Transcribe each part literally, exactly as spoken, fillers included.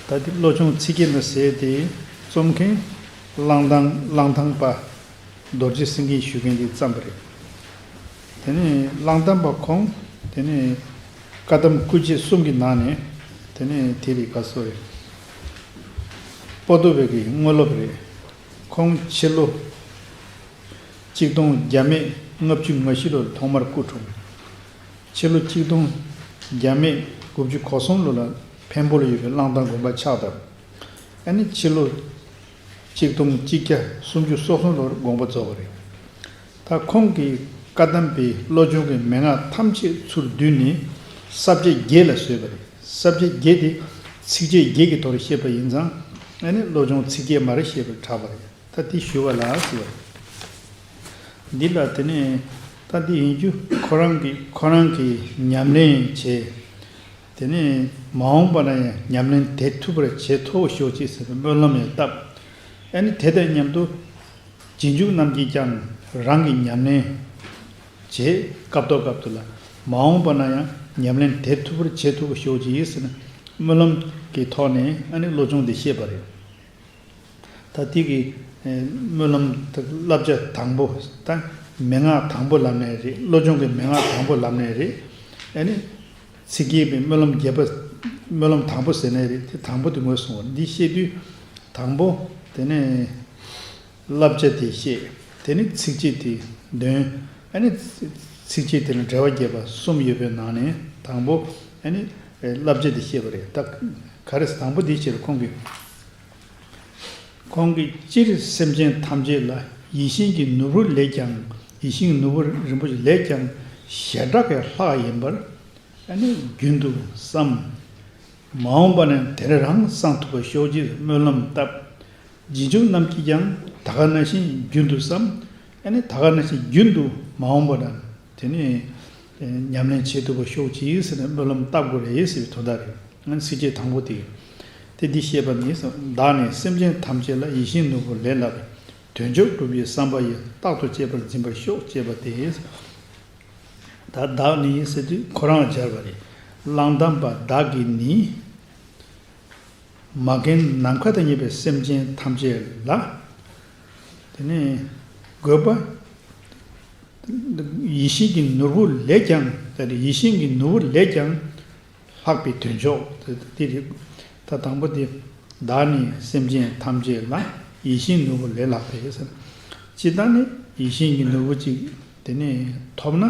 ད་འདི་བློ་སྦྱོང་ཚིག་བརྒྱད་ཟེར་དེ་རྩོམ་མཁན་གླང་ཐང་གླང་ཐང་པ་རྡོ་རྗེ་སེང་གེ་ཞུ་མཁན་གྱིས་བརྩམས་པ་རེད། དེ་ནས་གླང་ཐང་པ་ཁོང་དེ་ནས་བཀའ་གདམས་སྐུ་བཅད་གསུམ་གྱི་ནང་ནས་དེ་ནས་དེ་རིགས་ག་སོ་རེད། པོ་ཏོ་བྷེ་གི་དངོས་སློབ་རེད། ཁོང་ཕྱི་ལོ་གཅིག་སྟོང་བརྒྱ་མེད་ལྔ་བཅུ་ང་བཞི་ལོར་ཐོག་མར་སྐུ་འཁྲུངས། ཕྱི་ལོ་གཅིག་སྟོང་བརྒྱ་མེད་དགུ་བཅུ་གོ་གསུམ་ལོ་ལ་འཕན་པོ་ལ་ཡོད་པའི་གླང་ཐང་དགོན་པ་ཕྱག་བཏབ། ཨ་ནི་ཕྱི་ལོ་གཅིག་སྟོང་གཅིག་བརྒྱ་སུམ་ཅུ་སོ་གསུམ་ལོར་དགོངས་པ་རྫོགས་པ་རེད། ད་ཁོང་གིས་བཀའ་གདམས་པའི་བློ་སྦྱོང་གི་མན་ངག་ཐམས་ཅད་ཚུར་བསྡུས་ནས་ས་བཅད་བརྒྱད་ལ་བཟོས་པ་རེད། ས་བཅད་བརྒྱད་དེ་ཚིགས་བཅད་བརྒྱད་ཀྱི་ཐོག་ལ་བཤད་པ་ཡིན་ཙང་ཨ་ནི་བློ་སྦྱོང་ཚིག་བརྒྱད་མར་བཤད་པར་གྲགས་པ་རེད། ད་དེ་ཞུ་བ་ལ་ཟེར་བ་རེད། འདི་ལ་དེ་ནས་ད་འདི་ཡིན་རྒྱུ་ཁོ་རང་གི་ཁོ་རང་གི་ཉམས་ལེན་བྱས། དེ་ནས་མ་འོངས་པ་ན་ཡང་ཉམས་ལེན་དེ་ཐུབ་པར་བྱེད་ཐུབ་ཤོག་ཅེས་ཟེར་བའི་སྨོན་ལམ་ཡང་བཏབ། ཨ་ནི་དེ་དང་མཉམ་དུ་རྗེས་འཇུག་རྣམས་ཀྱིས་ཀྱང་རང་གི་ཉམས་ལེན་བྱེད་སྐབས་ཐོག་སྐབས་ཐོག་ལ་མ་འོངས་པ་ན་ཡང་ཉམས་ལེན་དེ་ཐུབ་པར་བྱེད་ཐུབ་ཤོག་ཅེས་ཟེར་ནས་སྨོན་ལམ་གྱི་ཐོག་ནས་ཨ་ནི་བློ་སྦྱོང་འདི་བཤད་པ་རེད། ད་དེ་གི་ཨེ་སྨོན་ལམ་དང་བསླབ་བྱ་དང་པོ་ད་མན་ངག་དང་པོ་ལབ་ནའི་རེད། བློ་སྦྱོང་གི་མན་ངག་དང་པོ་ལབ་ནའི་རེད། ཨ་ནི་ཚིག་བརྒྱད་པའི་སྨོན་ལམ་བརྒྱད་པ་སྨོན་ལམ་དང་པོ་ཟེར་ནའི་རེད། དེ་དང་པོ་དེ་ངོས་བཟུང་བ་འདི་བཤད་དུས་དང་པོ་དེ་ནས་བསླབ་བྱ་དེ་བཤད། དེ་ནས་ཚིགས་བཅད་དེ་འདོན། ཨ་ནི་ཚིགས་བཅད་དེ་ལ་འགྲེལ་པ་རྒྱས་པ་གསུམ་ཡོད་པའི་ནང་ནས་དང་པོ་ཨ་ནི་བསླབ་བྱ་དེ་བཤད་པ་རེད། ད་ག་རེ་དང་པོ་དེ་བཤད་ཁོང་གིས། ཁོང་གིས་སྤྱིར་སེམས་ཅན་ཐམས་ཅད་ལ་ཡིད་བཞིན་གྱི་ནོར་བུ་ལས་ཀྱང་ཡིད་བཞིན་གྱི་ནོར་བུ་རིན་པོ་ཆེ་ལས་ཀྱང་ཞེ་དྲག་གི་ལྷག་ཡིན་པར་ཨ་ནི་རྒྱུན་དུ་བསམ། མ་འོངས་པ་ན་དེ་རང་སངས་ཐུབ་པར་ཤོག་ཅེས་སྨོན་ལམ་བཏབ། རྗེས་འཇུག་རྣམས་ཀྱིས་ཀྱང་ད་ག་ནང་བཞིན་རྒྱུན་དུ་བསམ། ཨ་ནི་ད་ག་ནང་བཞིན་རྒྱུན་དུ་མ་འོངས་པ་ན་དེ་ནས་ཉམས་ལེན་བྱེད་ཐུབ་པར་ཤོག་ཅིག་ཟེར་ནས་སྨོན་ལམ་བཏབ་དགོས་རེད་ཟེར་བའི་དོན་དག་རེད། ཨ་ནི་ཚིགས་བཅད་དང་པོ་དེ། དེ་འདི་བཤད་པ་ནི། བདག་ནི་སེམས་ཅན་ཐམས་ཅད་ལ་ཡིད་བཞིན་ནོར་བུ་ལས་ལྷག་པའི་དོན་མཆོག་སྒྲུབ་པའི་བསམ་པ་ཡིས་རྟག་ཏུ་གཅེས་པར་འཛིན་པར་ཤོག་ཅེས་པ་སྟེ། ད་བདག་ནི་ཟེར་དུས་ཁོ་རང་སྦྱར་བ་རེད། གླང་ཐང་པ་བདག་གིས་ནི། མ་རྒན་ནམ་མཁའ་དང་མཉམ་པའི་སེམས་ཅན་ཐམས་ཅད་ལ། དེ་ནས་དགོས་པ། ཡིད་བཞིན་གྱི་ནོར་བུ་ལས་ཀྱང་ད་ཡིད་བཞིན་གྱི་ནོར་བུ་ལས་ཀྱང་ལྷག་པའི་དོན་མཆོག་དེ་རེད། ད་དང་པོ་དེ། བདག་ནི་སེམས་ཅན་ཐམས་ཅད་ལ་ཡིད་བཞིན་ནོར་བུ་ལས་ལྷག་པའི་ཟེར། སྤྱིར་བཏང་ནི་ཡིད་བཞིན་གྱི་ནོར་བུ་གཅིག་དེ་ནས་ཐོབ་ན།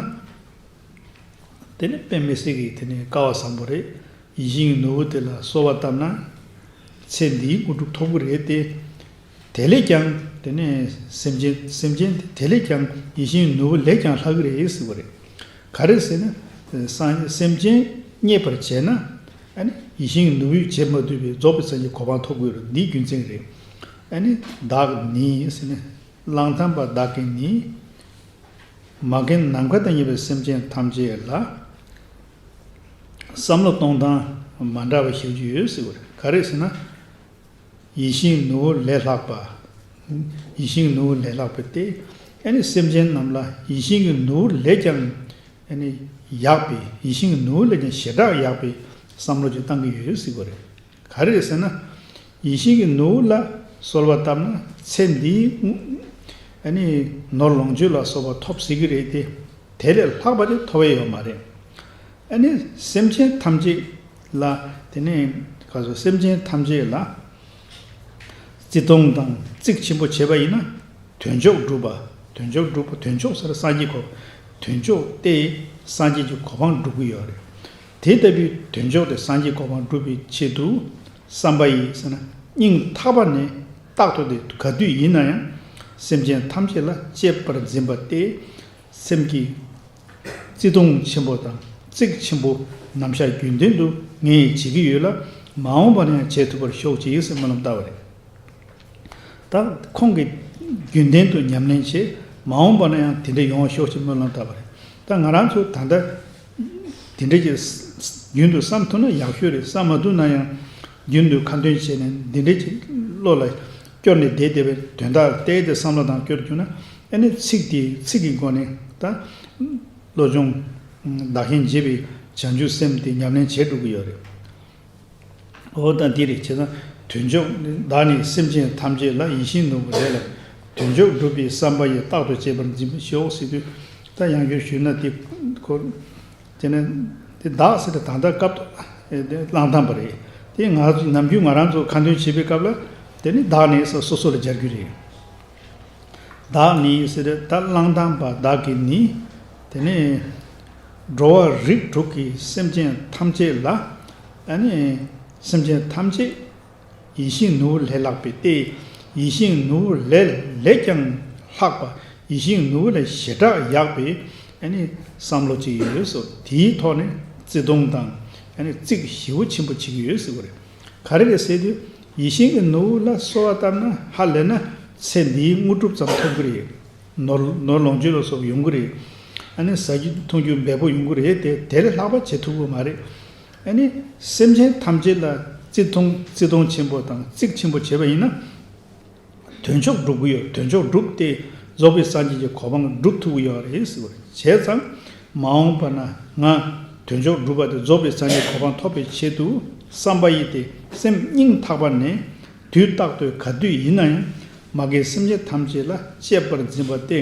དེ་ནི་དཔེ་མི་སྲིད་ཀྱི་དེ་ནི་སྐལ་བ་བཟང་པོ་རེད། ཡིད་བཞིན་གྱི་ནོར་བུ་དེ་ལ་གསོལ་བ་བཏབ་ན། ཚེ་འདིའི་དངོས་གྲུབ་ཐོབ་ཀྱི་རེད་དེ། དེ་ལས་ཀྱང་དེ་ནས་སེམས་ཅན་སེམས་ཅན་དེ་ལས་ཀྱང་ཡིད་བཞིན་ནོར་བུ་ལས་ཀྱང་ལྷག་གི་རེད་ཟེར་བ་རེད། ག་རེ་ཟེར་ན། སངས་སེམས་ཅན་མཉེས་པར་བྱས་ན། ཨ་ནི་ཡིད་བཞིན་ནོར་བུས་བྱེད་མ་ཐུབ་པའི་རྫོགས་པའི་སངས་རྒྱས་གོ་འཕང་ཐོབ་དགོས་རེད། འདིའི་རྒྱུ་མཚན་རེད། ཨ་ནི་བདག་ནི་ཟེར་ན། གླང་ཐང་པ་བདག་གིས་ནི། མ་རྒན་ནམ་མཁའ་དང་མཉམ་པའི་སེམས་ཅན་ཐམས་ཅད་ལ། བསམ་བློ་གཏོང་སྟངས་མ་འདྲ་བ་ཞིག་ཡོད་ཟེར་བ་རེད། ག་རེ་ཟེར་ན། ཡིད་བཞིན་ནོར་བུ་ལས་ལྷག་པ། ཡིད་བཞིན་ནོར་བུ་ལས་ལྷག་པ་སྟེ། ཨ་ནི་སེམས་ཅན་རྣམས་ལ་ཡིད་བཞིན་གྱི་ནོར་བུ་ལས་ཀྱང་ཨ་ནི་ཡག་པའི་ཡིད་བཞིན་གྱི་ནོར་བུ་ལས་ཀྱང་ཞེ་དྲག་ཡག་པའི་བསམ་བློ་ཅིག་བཏང་གི་ཡོད་ཟེར་བ་རེད། ག་རེ་རེད་ཟེར་ན། ཡིད་བཞིན་གྱི་ནོར་བུ་ལ་གསོལ་བ་བཏབ་ན་ཚེ་འདིའི་ཨ་ནི་ནོར་ལོངས་སྤྱོད་ལ་སོགས་པ་ཐོབ་སྲིད་ཀྱི་རེད་དེ། དེ་ལས་ལྷག་པ་དེ་ཐོབ་ཡ་ཡོད་མ་རེད། ཨ་ནི་སེམས་ཅན་ཐམས་ཅད་ལ་དེ་ནས་ག་ཚོད་སེམས་ཅན་ཐམས་ཅད་ལ་བརྩི་མཐོང་དང་གཙིགས་ཆེན་པོ་བྱས་པ་ཡིན་ན་དོན་མཆོག་སྒྲུབ་པ། དོན་མཆོག་སྒྲུབ་པ་དོན་མཆོག་ཟེར་སངས་རྒྱས་གོ། དོན་མཆོག་སྟེ་སངས་རྒྱས་ཀྱི་གོ་འཕང་སྒྲུབ་ཀྱི་ཡོད་རེད། དེ་ལྟ་བུའི་དོན་མཆོག་དེ་སངས་རྒྱས་གོ་འཕང་སྒྲུབ་པའི་ཆེད་དུ་བསམ་པ་ཡིས་ཟེར་ན་སྙིང་ཐག་པ་ནས་རྟག་ཏུ་དེ་ག་དུས་ཡིན་ན་ཡང་སེམས་ཅན་ཐམས་ཅད་ལ་གཅེས་པར་འཛིན་པ་སྟེ། སེམས་ཀྱི་བརྩེ་གདུང་ཆེན་པོ་དང་གཙིགས་ཆེན་པོ་ནམ་ཞག་རྒྱུན་ལྡན་དུ་ངས་བྱེད་ཀྱི་ཡོད་ལ་མ་འོངས་པ་ན་ཡང་བྱེད་ཐུབ་པར་ཤོག་ཅིག་ཟེར་སྨོན་ལམ་བཏབ་པ་རེད། ད་ཁོང་གིས་རྒྱུན་ལྡན་དུ་ཉམས་ལེན་བྱེད། མ་འོངས་པ་ན་ཡང་དེ་འདྲ་ཡོང་བ་ཤོག་ཅེས་སྨོན་ལམ་བཏབ་པ་རེད། ད་ང་རང་ཚོ་ད་ལྟ་དེ་འདྲ་ཅིག་རྒྱུན་དུ་བསམ་ཐུབ་ན་ཡག་ཤོས་རེད། བསམ་མ་ཐུབ་ན་ཡང་རྒྱུན་དུ་ཁ་འདོན་བྱས་ནས་འདི་འདྲ་ཅིག་བློ་ལ་སྐྱོར་ནས་བསྡད་བསྡད་པའི་དོན་དག་བལྟས་ཏེ་བསམ་བློ་དང་སྐྱོར་བཅུག་ན་ཨ་ནི་ཚིག་དེ་ཚིག་གི་སྒོ་ནས་ད་བློ་སྦྱོང་བདག་གཞན་བརྗེ་བའི་བྱང་ཆུབ་སེམས་དེ་ཉམས་ལེན་བྱེད་འགྲོ་གི་ཡོད་རེད། འོ་ད་འདི་རེད། བྱས་ཙང་དོན་མཆོག་བདག་ནི་སེམས་ཅན་ཐམས་ཅད་ལ། ཡིད་བཞིན་ནོར་བུ་ལས་ལ་དོན་མཆོག་སྒྲུབ་པའི་བསམ་པ་ཡིས། རྟག་ཏུ་གཅེས་པར་འཛིན་པར་ཤོག་ཟེར་དུས། ད་ཡང་བསྐྱར་ཞུས་ན་དེ་ཁོ་དེ་ནས་དེ་བདག་ཟེར་དེ་ད་ལྟ་སྐབས་ཐོག་དེ་བླངས་དང་པ་རེད། དེ་ང་ནམ་རྒྱུན་ང་རང་ཚོ་ཁ་འདོན་བྱེད་པའི་སྐབས་ལ་དེ་ནི་བདག་ནི་ཟེར་སོ་སོ་ལ་སྦྱར་རྒྱུ་རེད། བདག་ནི་ཟེར་ད་བླངས་དང་པ་བདག་གིས་ནི། དེ་ནས་འགྲོ་བ་རིགས་དྲུག་གི་སེམས་ཅན་ཐམས་ཅད་ལ། ཨ་ནི་སེམས་ཅན་ཐམས་ཅད་ཡིད་བཞིན་ནོར་བུ་ལས་ལྷག་པའི་སྟེ། ཡིད་བཞིན་ནོར་བུ་ལས་ལས་ཀྱང་ལྷག་པ། ཡིད་བཞིན་ནོར་བུ་ལས་ཞེ་དྲག་ཡག་པའི་ཨ་ནི་བསམ་བློ་ཅིག་ཡོད་སོ། དེའི་ཐོག་ནས་བརྩི་མཐོང་དང་ཨ་ནི་བརྩི་ཞེ་པོ་ཆེན་པོ་བྱེད་ཀྱི་ཡོད་ཟེར་བ་རེད། ག་རེ་རེད་ཟེར་དུས། ཡིད་བཞིན་གྱི་ནོར་བུ་ལ་གསོལ་བ་བཏབ་ན་ཧ་ལས་ན་ཚེ་འདིའི་དངོས་གྲུབ་ཙམ་ཐོབ་ཀྱི་རེད། ནོར་ནོར་ལོངས་སྤྱོད་ལ་སོགས་ཡོང་གི་རེད། ཨ་ནི་ཟ་རྒྱུ་འཐུང་རྒྱུ་འབེལ་པོ་ཡོང་གི་རེད་དེ། དེ་ལས་ལྷག་པ་བྱེད་ཐུབ་ཀྱི་མ་རེད། ཨ་ནི་སེམས་ཅན་ཐམས་ཅད་ལ་བརྩི་མཐོང་བརྩི་མཐོང་ཆེན་པོ་དང་བརྩི་ཆེན་པོ་བྱས་པ་ཡིན་ན། དོན་མཆོག་སྒྲུབ་ཀྱི་ཡོད། དོན་མཆོག་སྒྲུབ་སྟེ་རྫོགས་པའི་སངས་རྒྱས་ཀྱི་གོ་འཕང་སྒྲུབ་ཐུབ་ཀྱི་ཡོད་རེད་ཟེར་བ་རེད། བྱས་ཙང་མ་འོངས་པ་ན་ང་དོན་མཆོག་སྒྲུབ་པ་དེ་རྫོགས་པའི་སངས་རྒྱས་གོ་འཕང་ཐོབ་པའི་ཆེད་དུ་བསམ་པ་ཡིས་ཏེ་སེམས་སྙིང་ཐག་པ་ནས་དུས་རྟག་ཏུ་ག་དུས་ཡིན་ན་ཡང་མ་རྒན་སེམས་ཅན་ཐམས་ཅད་ལ་གཅེས་པར་འཛིན་པ་སྟེ།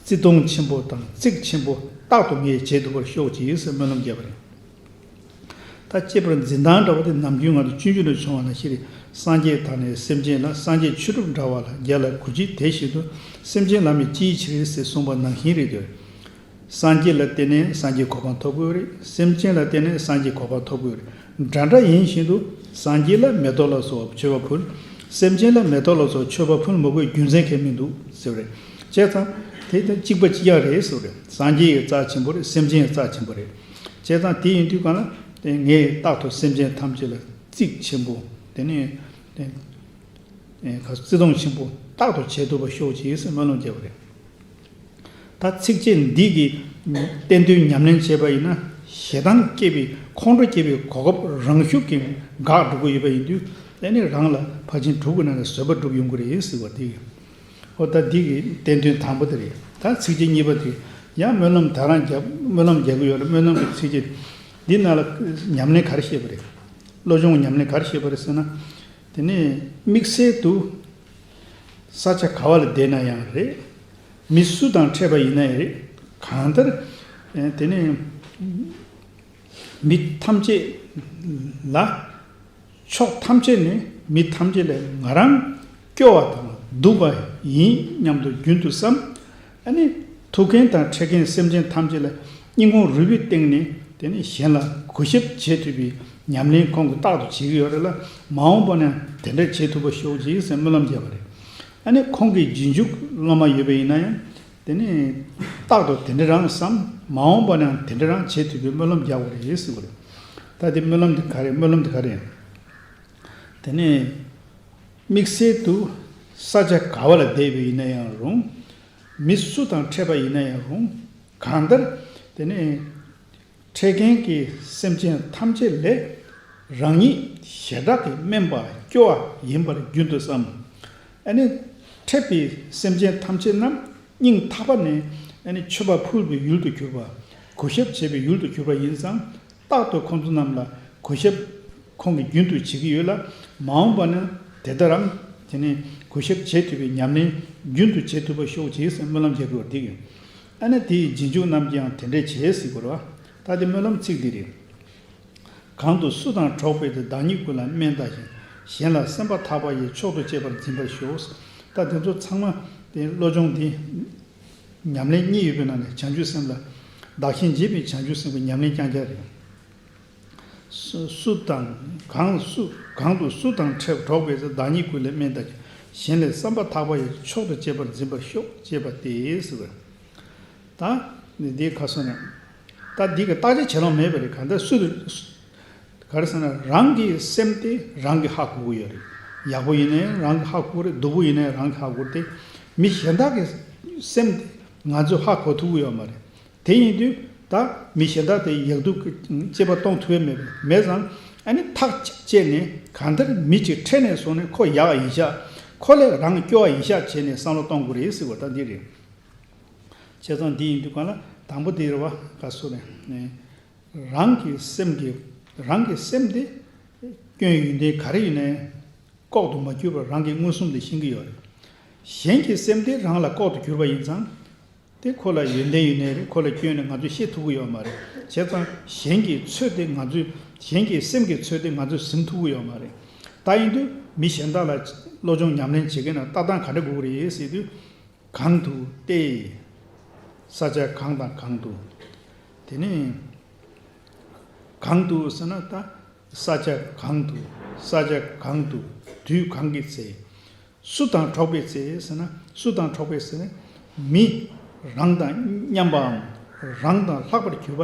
བརྩི་མཐོང་ཆེན་པོ་དང་བརྩི་ཆེན་པོ་རྟག་ཏུ་ངས་བྱེད་ཐུབ་པར་ཤོག་ཅིག་ཟེར་སྨོན་ལམ་རྒྱབ་པ་རེད། ད་གཅེས་པར་འཛིན་སྟངས་འདྲ་བ་དེ་ནམ་རྒྱུན་ང་ཚོ་སྤྱོད་འཇུག་ལ་བྱུང་བ་ནང་བཞིན་རེད། སངས་རྒྱས་དང་ནི་སེམས་ཅན་ལ། སངས་རྒྱས་ཆོས་གྲུབ་འདྲ་བ་ལ། རྒྱལ་ལ་གུས་བྱེད་དེ་བཞིན་དུ། སེམས་ཅན་ལ་ནི་ཅིའི་ཕྱིར་ཟེར་གསུངས་པ་ནང་བཞིན་རེད་དེ། སངས་རྒྱས་ལ་བརྟེན་ནས་སངས་རྒྱས་གོ་འཕང་ཐོབ་དགོས་རེད། སེམས་ཅན་ལ་བརྟེན་ནས་སངས་རྒྱས་གོ་འཕང་ཐོབ་དགོས་རེད། འདྲ་འདྲ་ཡིན་བཞིན་དུ་སངས་རྒྱས་ལ་མེ་ཏོག་ལ་སོགས་མཆོད་པ་ཕུལ། སེམས་ཅན་ལ་མེ་ཏོག་ལ་སོགས་མཆོད་པ་ཕུལ་མི་དགོས་རྒྱུ་མཚན་གང་མི་འདུག་ཟེར་བ་རེད། བྱས་ཙང་དེ་དང་གཅིག་པ་གཅིག་རྐྱང་རེད་ཟེར་བ་རེད། སངས་རྒྱས་ཡི་རྩ་ཆེན་པོ་རེད། སེམས་ཅན་ཡི་རྩ་ཆེན་པོ་རེད། བྱས་ཙང་དེ་ཡིན་དུས་གང་ལ་དེ་ངས་རྟག་ཏུ་སེམས་ཅན་ཐམས་ཅད་ལ་བརྩི་ཆེན་པོ། དེ་ནས་དེ་ཨེ་ག་བརྩི་མཐོང་ཆེན་པོ་རྟག་ཏུ་བྱེད་ཐུབ་པ་ཤོག་ཅིག་ཟེར་སྨོན་ལམ་རྒྱབ་པ་རེད། ད་ཚིགས་བཅད་འདི་གི་བསྟན་དོན་ཉམས་ལེན་བྱས་པ་ཡིན་ན་ཞེ་སྡང་སྐྱེ་བའི་ཁོང་ཁྲོ་སྐྱེ་བའི་གོ་སྐབས་རང་ཤུགས་ཀྱིས་འགག་འགྲོ་གི་ཡོད་པ་ཡིན་དུས། དེ་ནི་རང་ལ་ཕར་ཕྱིན་དྲུག་གི་ནང་ནས་བཟོད་པ་སྒྲུབ་ཡོང་གི་རེད་ཟེར་བ་དེ་གི། ཨོ་ད་འདི་གི་བསྟན་དོན་དང་པོ་དེ་རེད། ད་ཚིགས་བཅད་གཉིས་པ་དེ་ཡང་སྨོན་ལམ་ད་རང་རྒྱབ་སྨོན་ལམ་རྒྱག་གི་ཡོད་རེད། སྨོན་ལམ་གྱི་ཚིགས་བཅད་འདི་ནང་ལ་ཉམས་ལེན་ག་རེ་བཤད་པ་རེད། བློ་སྦྱོང་ཉམས་ལེན་ག་རེ་བཤད་པ་རེད་ཟེར་ན། དེ་ནས་དམིགས་བསལ་དུ་ས་ཆ་ག་བ་ལ་བསྡད་ན་ཡང་རེད། མི་སུ་དང་འཕྲད་པ་ཡིན་ན་ཡང་རེད། གང་ལྟར་དེ་ནས་མི་ཐམས་ཅད་ལ། ཕྱོགས་ཐམས་ཅད་ནས་མི་ཐམས་ཅད་ལ་ང་རང་སྐྱོ་བ་དང་སྡུག་པ་ཡིན་སྙམ་དུ་རྒྱུན་དུ་བསམ། ཨ་ནི་ཐུག་མཁན་དང་འཕྲད་མཁན་སེམས་ཅན་ཐམས་ཅད་ལ་སྙིང་ཁོང་རུས་པའི་གཏིང་ནས་དེ་ནས་གཞན་ལ་གུས་ཞབས་བྱེད་ཐུབ་པའི་ཉམས་ལེན་ཁོང་གིས་རྟག་ཏུ་བྱེད་ཀྱི་ཡོད་རེད་ལ། མ་འོངས་པ་ནས་དེ་འདྲ་བྱེད་ཐུབ་པ་ཤོག་ཅིག་ཟེར་སྨོན་ལམ་བརྒྱབ་པ་རེད། ཨ་ནི་ཁོང་གི་རྗེས་འཇུག་སློབ་མ་ཡོད་པ་ཡིན་ན་ཡང་དེ་ནས་རྟག་ཏུ་དེ་འདྲ་རང་བསམ། མ་འོངས་པ་ནས་དེ་འདྲ་རང་བྱེད་ཐུབ་པའི་སྨོན་ལམ་རྒྱག་དགོས་རེད་ཟེར་བ་རེད། ད་དེ་སྨོན་ལམ་དེ་ག་རེད། སྨོན་ལམ་དེ་ག་རེད། དེ་ནས་དམིགས་བསལ་དུ་ས་ཆ་ག་བ་ལ་བསྡད་པ་ཡིན་ན་ཡང་རུང་། མི་སུ་དང་འཕྲད་པ་ཡིན་ན་ཡང་རུང་། གང་ལྟར་དེ་ནས་འཕྲད་མཁན་གྱི་སེམས་ཅན་ཐམས་ཅད་ལས་རང་ཉིད་ཞེ་དྲག་གི་དམན་པ་སྐྱོ་བ་ཡིན་པར་རྒྱུན་དུ་བསམ། ཨ་ནི་འཕྲད་པའི་སེམས་ཅན་ཐམས་ཅད་རྣམས་སྙིང་ཐག་པ་ནས་ཨ་ནི་མཆོད་པ་ཕུལ་བའི་ཡུལ་དུ་གྱུར་པ། གུས་ཞབས་བྱེད་པའི་ཡུལ་དུ་གྱུར་པ་ཡིན་ཙང་། རྟག་ཏུ་ཁོང་ཚོ་རྣམས་ལ་གུས་ཞབས་ཁོང་གིས་རྒྱུན་དུ་བྱེད་ཀྱི་ཡོད་ལ། མ་འོངས་པ་ན་དེ་ལྟར་རམ་དེ་ནས་གུས་ཞབས་བྱེད་ཐུབ་པའི་ཉམས་ལེན་རྒྱུན་དུ་བྱེད་ཐུབ་པ་ཤོག་ཅིག་ཟེར་སྨོན་ལམ་རྒྱག་དགོས་འདི་གི། ཨ་ནི་དེའི་རྗེས་འཇུག་རྣམས་ཀྱིས་ཡང་དེ་འདྲས་བྱེད་ཟེར་དགོས་རེད་བ། ད་དེ་སྨོན་ལམ་ཚིག་འདི་རེད། གང་དུ་སུ་དང་གྲོགས་པའི་ཚེ། བདག་ཉིད་ཀུན་ལ་དམན་བལྟ་ཞིང་། གཞན་ལ་སེམས་པ་ཐག་པ་ཡིས། མཆོག་ཏུ་གཅེས་པར་འཛིན་པར་ཤོག། ད་དེ་ཚོ་ཚང་མ་དེ་བློ་སྦྱོང་འདི་ཉམས་ལེན་གཉིས་ཡོད་པའི་ནང་ནས་བྱང་ཆུབ་སེམས་ལ་བདག་གཞན་བརྗེ་བའི་བྱང་ཆུབ་སེམས་ཀྱི་ཉམས་ལེན་རྐྱང་རྐྱང་རེད། སུ་སུ་དང་གང་སུ་གང་དུ་སུ་དང་འཕྲད་གྲོགས་པའི་ཚེ། བདག་ཉིད་ཀུན་ལས་དམན་བལྟ་ཞིང་། གཞན་ལ་སེམས་པ་ཐག་པ་ཡིས། མཆོག་ཏུ་གཅེས་པར་འཛིན་པར་ཤོག་ཅེས་པ་སྟེ་ཟེར་བ། ད་འདི་ཁ་སོ་ནས་ད་འདི་གི་བརྟག་དཔྱད་བྱེད་ལོང་མེད་པ་རེད། གང་ལྟར་སུ་དུ་ག་རེ་ཟེར་ན། རང་གི་སེམས་དེ་རང་གིས་ཧ་གོ་གི་ཡོད་རེད། ཡག་པོ་ཡིན་ན་ཡང་རང་གིས་ཧ་གོ་གི་རེད། སྡུག་པོ་ཡིན་ན་ཡང་རང་གིས་ཧ་གོ་གི་རེད་དེ། མི་གཞན་དག་གི་སེམས་དེ་ང་ཚོས་ཧ་གོ་ཐུབ་ཀྱི་ཡོད་མ་རེད། དེ་ཡིན་དུས་ད་མི་གཞན་དག་དེ་ཡག་སྡུག་གི་དཔྱད་པ་གཏོང་ཐུབ་ཡ་མེད་པ་མེད་ཙང་། ཨ་ནི་ཐག་གཅིག་བཅད་ནས་གང་ལྟར་མི་གཅིག་འཕྲད་ནས་བཟུང་ནས་ཁོ་ཡག་ཡིན་ཤག་ཁོ་ལས་རང་སྐྱོ་བ་ཡིན་ཤག་བྱས་ནས་བསམ་བློ་གཏོང་དགོས་རེད་ཟེར་བ་ད་འདི་རེད། བྱས་ཙང་འདི་ཡིན་དུས་གང་ལ་དང་པོ་དེ་རེད་བ། ག་སུ་རེད། རང་གི་སེམས་ཀྱི་རང་གི་སེམས་དེ་ སྐྱོན་ཡོན་ཏན་ག་རེ་ཡིན་ནའི་ལྐོག་ཏུ་མ་གྱུར་པར་རང་གིས་མངོན་སུམ་དུ་ཤེས་ཀྱི་ཡོད་རེད། གཞན་གྱི་སེམས་དེ་རང་ལ་ལྐོག་ཏུ་གྱུར་པ་ཡིན་ཙང་། དེ་ཁོ་ལ་ཡོན་ཏན་ཡོད་ནའི་རེད། ཁོ་ལ་སྐྱོན་ནི་ང་ཚོས་ཤེས་ཐུབ་ཀྱི་ཡོད་མ་རེད། བྱས་ཙང་གཞན་གྱི་ཚོད་དེ་ང་ཚོས་གཞན་གྱི་སེམས་ཀྱི་ཚོད་དེ་ང་ཚོས་ཟིན་ཐུབ་ཀྱི་ཡོད་མ་རེད། ད་ཡིན་དུས་མི་གཞན་དག་ལ་བློ་སྦྱོང་ཉམས་ལེན་བྱེད་མཁན་ན་ལྟ་སྟངས་ག་འདྲ་དགོས་ཀྱི་རེད་ཟེར་དུས། གང་དུ་སྟེ། ས་ཆ་གང་དང་གང་དུ། དེ་ནས་གང་དུ་ཟེར་ན་ད་ས་ཆ་གང་དུ། ས་ཆ་གང་དུ། དུས་གང་གི་ཚེ། སུ་དང་འགྲོགས་པའི་ཚེ་ཟེར་ན། སུ་དང་འགྲོགས་པའི་ཚེ་ནི་མི་རང་དང་མཉམ་པའམ་རང་དང་ལྷག་པར་གྱུར་པ་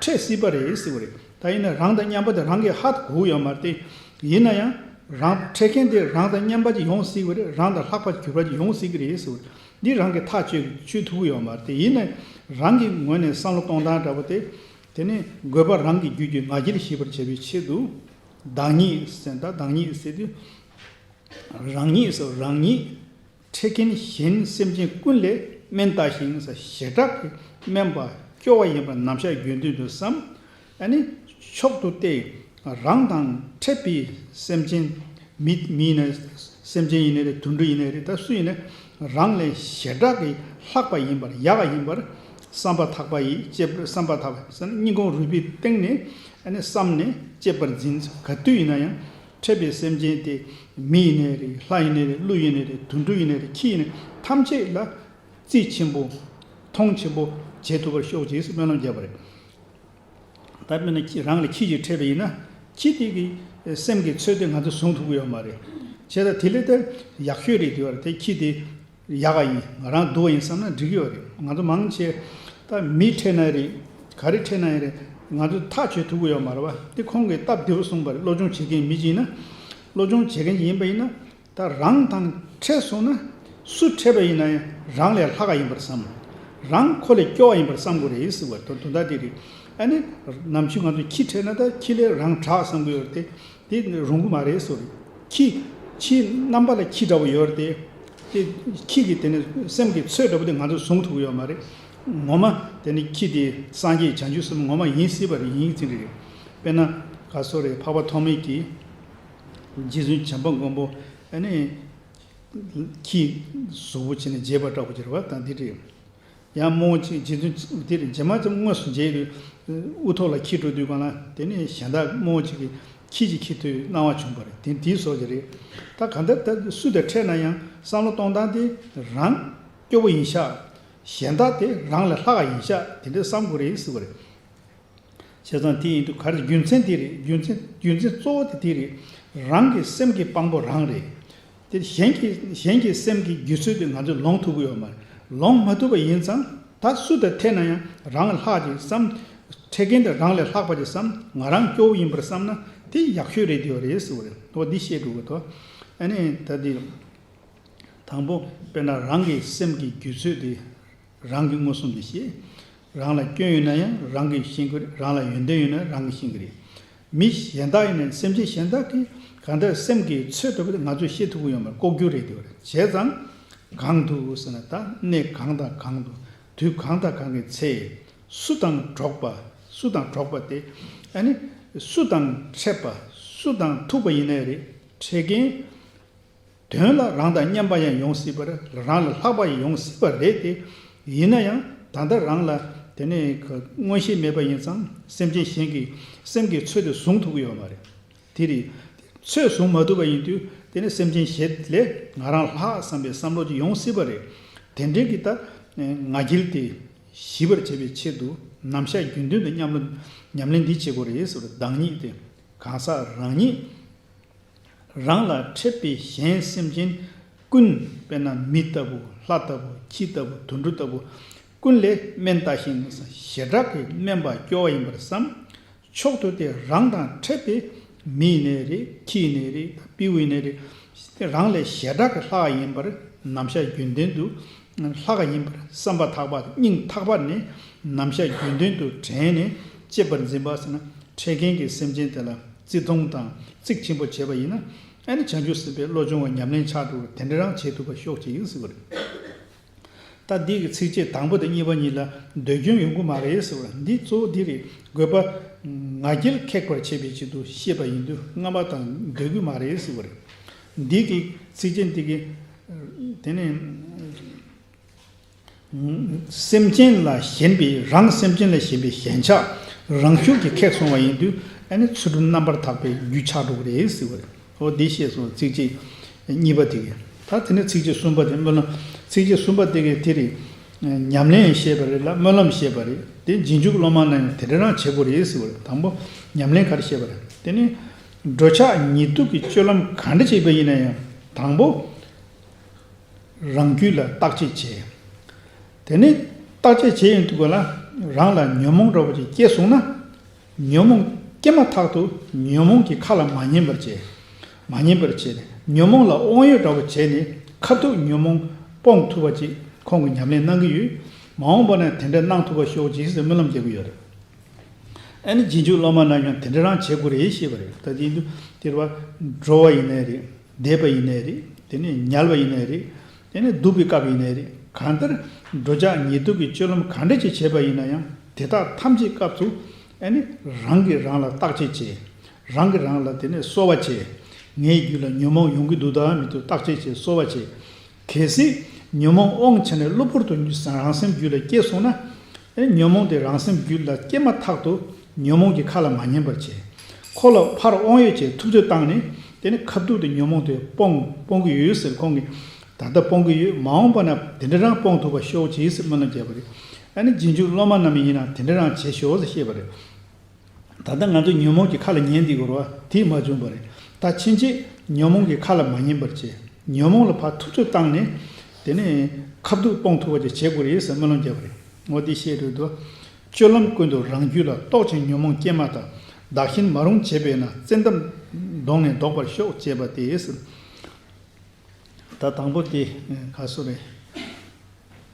འཕྲད་སྲིད་པ་རེད་ཟེར་བ་རེད། ད་ཡིན་ན་རང་དང་མཉམ་པ་དེ་རང་གིས་ཧ་གོ་གི་ཡོད་མ་རེད་དེ། ཡིན་ན་ཡང་རང་འཕྲད་མཁན་དེ་རང་དང་མཉམ་པ་ཅིག་ཡོང་སྲིད་པ་རེད། རང་དང་ལྷག་པར་གྱུར་པ་ཅིག་ཡོང་སྲིད་ཀྱི་རེད་ཟེར་བ་རེད། འདི་རང་གིས་ཐག་གཅོད་གཅོད་ཐུབ་ཀྱི་ཡོད་མ་རེད་དེ། ཡིན་ན་རང་གི་ངོས་ནས་བསམ་བློ་གཏོང་སྟངས་འདྲ་པོ་དེ། དེ་ནི་དགོས་པ་རང་གི་རྒྱུད་ཀྱི་ང་རྒྱལ་ཞི་བར་བྱ་བའི་ཆེད་དུ། བདག་ཉིད་ཟེར། ད་བདག་ཉིད་ཟེར་དུས། རང་ཉིད་ཟེར། རང་ཉིད་འཕྲད་མཁན་གཞན་སེམས་ཅན་ཀུན་ལས་དམན་ལྟ་ཞིང་ཟེར། བྱེ་བྲག་གི་དམན་པ་སྐྱོ་བ་ཡིན་པར་ནམ་ཞག་རྒྱུན་དུ་བསམ། ཨ་ནི་མཆོག་ཏུ་སྟེ། རང་དང་འཕྲད་པའི་སེམས་ཅན། མི་མི་ཡིན་ན་སེམས་ཅན་ཡིན་ནའི་རེད། དུད་འགྲོ་ཡིན་ནའི་རེད། ད་སུ་ཡིན་ན་རང་ལས་བྱེ་བྲག་གི་ལྷག་པ་ཡིན་པར་ཡག་ག་ཡིན་པར་བསམ་པ་ཐག་པ་ཡིས་གཅེས། བསམ་པ་ཐག་པ་ཟེར་ན་སྙིང་ཁོང་རུས་པའི་གཏིང་ནས་ཨ་ནི་བསམ་ནས་གཅེས་པར་འཛིན། ག་དུས་ཡིན་ན་ཡང་། འཕྲད་པའི་སེམས་ཅན་དེ་མི་ཡིན་ནའི་རེད། ལྷ་ཡིན་ནའི་རེད། ཀླུ་ཡིན་ནའི་རེད། དུད་འགྲོ་ཡིན་ནའི་རེད། ཁྱི་ཡིན་ནའི་ཐམས་ཅད་ལ་བརྩི་ཆེན་པོ་མཐོང་ཆེན་པོ་བྱེད་ཐུབ་པར་ཤོག་ཅེས་སྨོན་ལམ་བརྒྱབ་པ་རེད། ད་དཔེར་ན་ཁྱི་རང་ལ་ཁྱི་ཞིག་འཕྲད་པ་ཡིན་ན། ཁྱི་དེ་གི་སེམས་ཀྱི་ཚོད་དེ་ང་ཚོས་བཟུང་ཐུབ་ཀྱི་ཡོད་མ་རེད། བྱས་ཙང་དེ་ལས་དེ་ཡག་ཤོས་རེད། དེ་བར་དེ་ཁྱི་དེ་ཡག་ག་ཡིན། ང་རང་སྡུག་ག་ཡིན་བསམ་ན་འགྲིག་གི་ཡོད་རེད། ང་ཚོ་མང་ཆེ་ད་མི་འཕྲད་ན་རེད། ག་རེ་འཕྲད་ན་ཡང་རེད། ང་ཚོས་ཐག་གཅོད་ཐུབ་ཀྱི་ཡོད་མ་རེད་བ། དེ་ཁོང་གིས་སྟབས་བདེ་པོ་གསུངས་པ་རེད། སློབ་སྦྱོང་བྱེད་མཁན་མི་གཅིག་ཡིན་ན། སློབ་སྦྱོང་བྱེད་མཁན་ཡིན་པ་ཡིན་ན། ད་རང་དང་འཕྲད་སོང་ན། སུ་འཕྲད་པ་ཡིན་ན་ཡང་རང་ལས་ལྷག་ག་ཡིན་པར་བསམ། རང་ཁོ་ལས་སྐྱོ་བ་ཡིན་པར་བསམ་དགོས་རེད་ཟེར་བ་དོན་དོན་དག་དེ་རེད། ཨ་ནི། ནམ་རྒྱུན་ང་ཚོས་ཁྱི་འཕྲད་ན་ད་ཁྱི་ལས་རང་དྲག་བསམ་གྱི་ཡོད་རེད་དེ། དེ་རུང་གི་མ་རེད་ཟེར་བ་རེད། ཁྱི། ཁྱི་རྣམ་པ་ལ་ཁྱི་འདྲ་བོ་ཡོད་རེད་དེ། དེ་ཁྱི་གི་དེ་ནི་སེམས་ཀྱི་ཚོད་འདྲ་བོ་དེ་ང་ཚོས་བཟུང་ཐུབ་ཀྱི་ཡོད་མ་རེད། ངོ་མ་དེ་ནི་ཁྱི་དེ་སངས་རྒྱས་བྱང་ཆུབ་སེམས་ངོ་མ་ཡིན་སྲིད་པ་རེད། ཡིན་ཟིན་རེད། དཔེར་ན་ག་སོ་རེད། འཕགས་པ་ཐོགས་མེད་ཀྱིས། རྗེ་བཙུན་བྱམས་པ་མགོན་པོ་ཨ་ནི་ཁྱི་གཟུགས་པོ་བྱས་ནས་བརྗེད་པ་འདྲ་བོ་ཅིག་རེད་བ། དང་འདི་རེད། ཡང་རྨོ་ཅིག་རྗེ་བཙུན་འདི་རེད། རྗེས་མ་ཅིག་དངོས་སུ་མཇལ་དུས་དབུ་ཐོག་ལ་ཁྱི་འགྲོ་དུས་སྒང་ལ་དེ་ནས་གཞན་དག་རྨོ་ཅིག་གིས་ཁྱི་ཅིག་ཁྱེར་དུས་སྣང་བ་བྱུང་བ་རེད། དེ་འདིའི་བཟོ་ཅིག་རེད། ད་ག་འདྲ་ད་སུ་དང་འཕྲད་ན་ཡང་བསམ་བློ་གཏོང་སྟངས་དེ་རང་སྐྱོ་བོ་ཡིན་ཤག་གཞན་དག་དེ་རང་ལས་ལྷག་ག་ཡིན་ཤག་དེ་འདྲ་བསམ་དགོས་རེད་ཟེར་བ་རེད། བྱས་ཙང་དེ་ཡིན་དུས་ག་རེ་རྒྱུ་མཚན་དེ་རེད། རྒྱུ་མཚན་རྒྱུ་མཚན་གཙོ་བོ་དེ་དེ་རེད། རང་གི་སེམས་ཀྱི་དཔང་པོ་རང་རེད། དེ་གཞན་གྱི་གཞན་གྱི་སེམས་ཀྱི་རྒྱུ་ཚོད་དེ་ང་ཚོས་ལོང་ཐུབ་ཀྱི་ཡོད་མ་རེད། ལོང་མ་ཐུབ་པ་ཡིན་ཙང་ད་སུ་དང་འཕྲད་ན་ཡང་རང་ལས་ལྷག་ཅིག་བསམ། འཕྲད་མཁན་དེ་རང་ལས་ལྷག་པ་ཅིག་བསམ། ང་རང་སྐྱོ་བོ་ཡིན་པར་བསམ་ན་དེ་ཡག་ཤོས་རེད་དེ་ཡོད་རེད་ཟེར་བ་རེད། འོ་འདི་བཤད་འགྲོ་གི་འདུག་ཨ་ནི་ད་དེ། དང་པོ་དཔེར་ན་རང་གི་སེམས་ཀྱི་རྒྱུ་ཚོད་དེ་རང་གིས་མངོན་སུམ་དུ་ཤེས། རང་ལ་སྐྱོན་ཡོད་ན་ཡང་རང་གིས་ཤེས་ཀྱི་རེད། རང་ལ་ཡོན་ཏན་ཡོད་ན་རང་གིས་ཤེས་ཀྱི་རེད། མི་གཞན་དག་ཡིན་ན་སེམས་ཅན་གཞན་དག་གིས་གང་ལྟར་སེམས་ཀྱི་ཚོད་འདྲ་པོ་དེ་ང་ཚོས་ཤེས་ཐུབ་ཀྱི་ཡོད་མ་རེད། ལྐོག་གྱུར་རེད་དེ་བ་རེད། བྱས་ཙང་གང་དུ་ཟེར་ན་ད་གནས་གང་དང་གང་དུ། དུས་གང་དང་གང་གི་ཚེ། སུ་དང་འགྲོགས་པ། སུ་དང་འགྲོགས་པ་དེ་ཨ་ནི་སུ་དང་འཕྲད་པ། སུ་དང་ཐུག་པ་ཡིན་ནའི་རེད། འཕྲད་མཁན། དོན་ལ་རང་དང་མཉམ་པ་ཡང་ཡོང་སྲིད་པ་རེད། རང་ལས་ལྷག་པ་ཡང་ཡོང་སྲིད་པ་རེད་དེ། ཡིན་ན་ཡང་ད་ལྟ་རང་ལ་དེ་ནས་མངོན་ཤེས་མེད་པ་ཡིན་ཙང་སེམས་ཅན་གཞན་གྱི་སེམས་ཀྱི་ཚོད་དེ་བཟུང་ཐུབ་ཀྱི་ཡོད་མ་རེད། དེ་རེད། ཚོད་བཟུང་མ་ཐུབ་པ་ཡིན་དུས་དེ་ནས་སེམས་ཅན་གཞན་ལས་ང་རང་ལྷག་བསམ་པའི་བསམ་བློ་ཅིག་ཡོང་སྲིད་པ་རེད། དེ་འདྲའི་གི་ད་ང་རྒྱལ་དེ་ཞི་བར་བྱེད་པའི་ཆེད་དུ་ནམ་ཞག་རྒྱུན་དུ་ཉམས་ལེན་ཉམས་ལེན་འདི་བྱེད་དགོས་རེད་ཟེར་བ་རེད། བདག་ཉིད་དེ་གང་ཟག་རང་ཉིད། རང་ལ་འཕྲད་པའི་གཞན་སེམས་ཅན་ཀུན། དཔེར་ན་མི་ལྟ་བུ། ལྷ་ལྟ་བུ། ཁྱི་ལྟ་བུ། དུད་འགྲོ་ལྟ་བུ་ཀུན་ལས་དམན་ལྟ་ཞིང་། བྱེ་བྲག་གི་དམན་པ་སྐྱོ་བ་ཡིན་པར་བསམ། མཆོག་ཏུ་དེ་རང་དང་འཕྲད་པའི་མི་ཡིན་ནའི་རེད། ཁྱི་ཡིན་ནའི་རེད། སྤྲེའུ་ཡིན་ནའི་རེད། དེ་རང་ལས་ཞེ་དྲག་གི་ལྷག་ཡིན་པར་ནམ་ཞག་རྒྱུན་ལྡན་དུ་ལྷག་ཡིན་པར་བསམ་པ་ཐག་པ་སྙིང་ཐག་པ་ནས་ནམ་ཞག་རྒྱུན་ལྡན་དུ་དྲན་ནས་གཅེས་པར་འཛིན་པ་ཟེར་ན། འཕྲད་མཁན་གྱི་སེམས་ཅན་དེ་ལ་བརྩི་མཐོང་དང་བརྩི་ཆེན་པོ་བྱས་པ་ཡིན་ན། ཨ་ནི་བྱང་ཆུབ་སེམས་དཔའི་བློ་སྦྱོང་བ་ཉམས་ལེན་ཆགས་འགྲོ་བར་དེ་འདྲ་རང་བྱེད་ཐུབ་པ་ཤོག་ཅིག་ཡིན་ཟེར་བ་རེད། ད་འདི་གི་ཚིགས་བཅད་དང་པོ་དང་གཉིས་པ་གཉིས་ལ་ཟློས་སྐྱོན་ཡོང་གི་མ་རེད་ཟེར་བ་རེད། འདི་གཙོ་བོ་འདི་རེད། དགོས་པ་ང་རྒྱལ་ཁེགས་པར་བྱེད་པའི་ཆེད་དུ་བཤད་པ་ཡིན་དུས་སྔ་མ་དང་ཟློས་གི་མ་རེད་ཟེར་བ་རེད། འདི་གི་ཚིགས་བཅད་འདི་གི་དེ་ནི། སེམས་ཅན་ལ་ཞེན་པའི་རང་སེམས་ཅན་ལ་ཞེན་པའི་ཞེན་ཆགས་རང་ཤུགས་ཀྱིས་ཁེགས་སོང་བ་ཡིན་དུས་ཨ་ནི་ཚུལ་ཁྲིམས་རྣམ་པར་དག་པའི་རྒྱུ་ཆགས་འགྲོ་གི་རེད་ཟེར་བ་རེད། འོ་འདི་བཤད་སོང་། ཚིགས་བཅད་གཉིས་པ་དེ་གི། ད་དེ་ནས་ཚིགས་བཅད་གསུམ་པ་དེ་སྨོན་ལམ། ཚིགས་བཅད་གསུམ་པ་དེ་གི་དེ་རེད། ཉམས་ལེན་བཤད་པ་རེད་ལ་སྨོན་ལམ་བཤད་པ་རེད། དེ་རྗེས་འཇུག་སློབ་མ་རྣམས་ཡང་དེ་འདྲ་རང་བྱེད་དགོས་རེད་ཟེར་བ་རེད། དང་པོ་ཉམས་ལེན་ག་རེ་བཤད་པ་རེད། དེ་ནི་འགྲོ་འཆག་ཉལ་འདུག་གི་སྤྱོད་ལམ་ག་འདྲ་བྱེད་པ་ཡིན་ན་ཡང་དང་པོ། རང་རྒྱུད་ལ་བརྟག་དཔྱད་བྱེད། དེ་ནས་བརྟག་དཔྱད་བྱེད་ཡོང་དུས་སྐབས་ལ་རང་ལ་ཉོན་མོངས་འདྲ་བོ་ཅིག་སྐྱེས་སོང་ན། ཉོན་མོངས་སྐྱེས་མ་ཐག་ཏུ་ཉོན་མོངས་ཀྱི་ཁ་ལ་མ་ཉན་པར་བྱེད། མ་ཉན་པར་བྱེད་ནས་ཉོན་མོངས་ལ་དབང་ཡོད་འདྲ་བོ་བྱས་ནས་ཁ་ཐུག་ཉོན་མོངས་སྤོང་ཐུབ་པ་ཅིག་ཁོང་གིས་ཉམས་ལེན་གནང་གི་ཡོད། མ་འོངས་པ་ན་དེ་འདྲ་གནང་ཐུབ་པ་ཤོག་ཅིག་ཟེར་སྨོན་ལམ་རྒྱག་གི་ཡོད་རེད། ཨ་ནི་རྗེས་འཇུག་སློབ་མ་རྣམས་ཀྱང་དེ་འདྲ་རང་བྱེད་དགོས་རེད་ཞེས་པ་རེད། ད་དེ་དུས་དེར་བ་འགྲོ་བ་ཡིན་ནའི་རེད། བསྡད་པ་ཡིན་ནའི་རེད། དེ་ནས་ཉལ་བ་ཡིན་ནའི་རེད། དེ་ནས་འདུག་པའི་སྐབས་ཡིན་ནའི་རེད། གང་ལྟར་འགྲོ་འཆག་ཉལ་འདུག་གི་སྤྱོད་ལམ་ག་འདྲ་ཅིག་བྱས་པ་ཡིན་ན་ཡང་དེ་དག་ཐམས་ཅད་སྐབས་སུ་ཨ་ནི་རང་གིས་རང་ལ་བརྟག་དཔྱད་བྱེད། རང་གིས་རང་ལ་དེ་ནས་གསོལ་བ་བྱེད། ངའི་རྒྱུད་ལ་ཉོན་མོངས་ཡོང་གི་འདུག་དང་མི་འདུག་བརྟག་དཔྱད་བྱེད། གསོལ་བ་བྱེད། གལ་སྲིད་ཉོན་མོངས་དབང་བྱས་ནས་གློ་བུར་དུ་རང་སེམས་རྒྱུད་ལ་སྐྱེས་སོང་ན། ཨེ་ཉོན་མོངས་དེ་རང་སེམས་རྒྱུད་ལ་སྐྱེས་མ་ཐག་ཏུ་ཉོན་མོངས་ཀྱི་ཁ་ལ་མ་ཉན་པར་བྱེད། ཁོ་ལ་ཕར་དབང་ཡོད་ཅེས་ཐུབ་ཚོད་བཏང་ནས་དེ་ནི་ཁ་ཐུག་ཏུ་ཉོན་མོངས་དེ་སྤོང་སྤོང་གི་ཡོད་ཟེར། ཁོང་གིས་ད་ལྟ་སྤོང་གི་ཡོད། མ་འོངས་པ་ན་དེ་འདྲ་རང་སྤོང་ཐུབ་པ་ཤོག་ཅེས་ཟེར་སྨོན་ལམ་བརྒྱབ་པ་རེད། ཨ་ནི་རྗེས་འཇུག་སློབ་མ་རྣམས་ཡིན་ན་དེ་འདྲ་རང་བྱེད་ཤོག་ཟེར་བཤད་པ་རེད། ད་ལྟ་ང་ཚོ་ཉོན་མོངས་ཀྱི་ཁ་ལ་ཉན་བསྡད་དགོས་རེད་བ། དེས་མ་བྱུང་བ་རེད། ད་ཕྱིན་ཆད་ཉོན་མོངས་ཀྱི་ཁ་ལ་མ་ཉན་པར་བྱེད། ཉོན་མོངས་ལ་ཕར་ཐུབ་ཚོད་བཏང་ནས་དེ་ནས་ཁ་ཐུག་སྤོང་ཐུབ་པ་ཅིག་བྱེད་དགོས་རེད་ཟེར་སྨོན་ལམ་བརྒྱབ་པ་རེད། འོ་འདི་བཤད་འདོད་དོ། སྤྱོད་ལམ་ཀུན་ཏུ་རང་རྒྱུད་ལ། རྟོག་ཅིང་ཉོན་མོངས་སྐྱེས་མ་ཐག་བདག་གཞན་མ་རུངས་བྱེད་པས་ན། བཙན་ཐབས་གདོང་ནས་བཟློག་པར་ཤོག་ཅེས་པ་སྟེ། ད་དང་པོ་དེ་ག་སོ་རེད།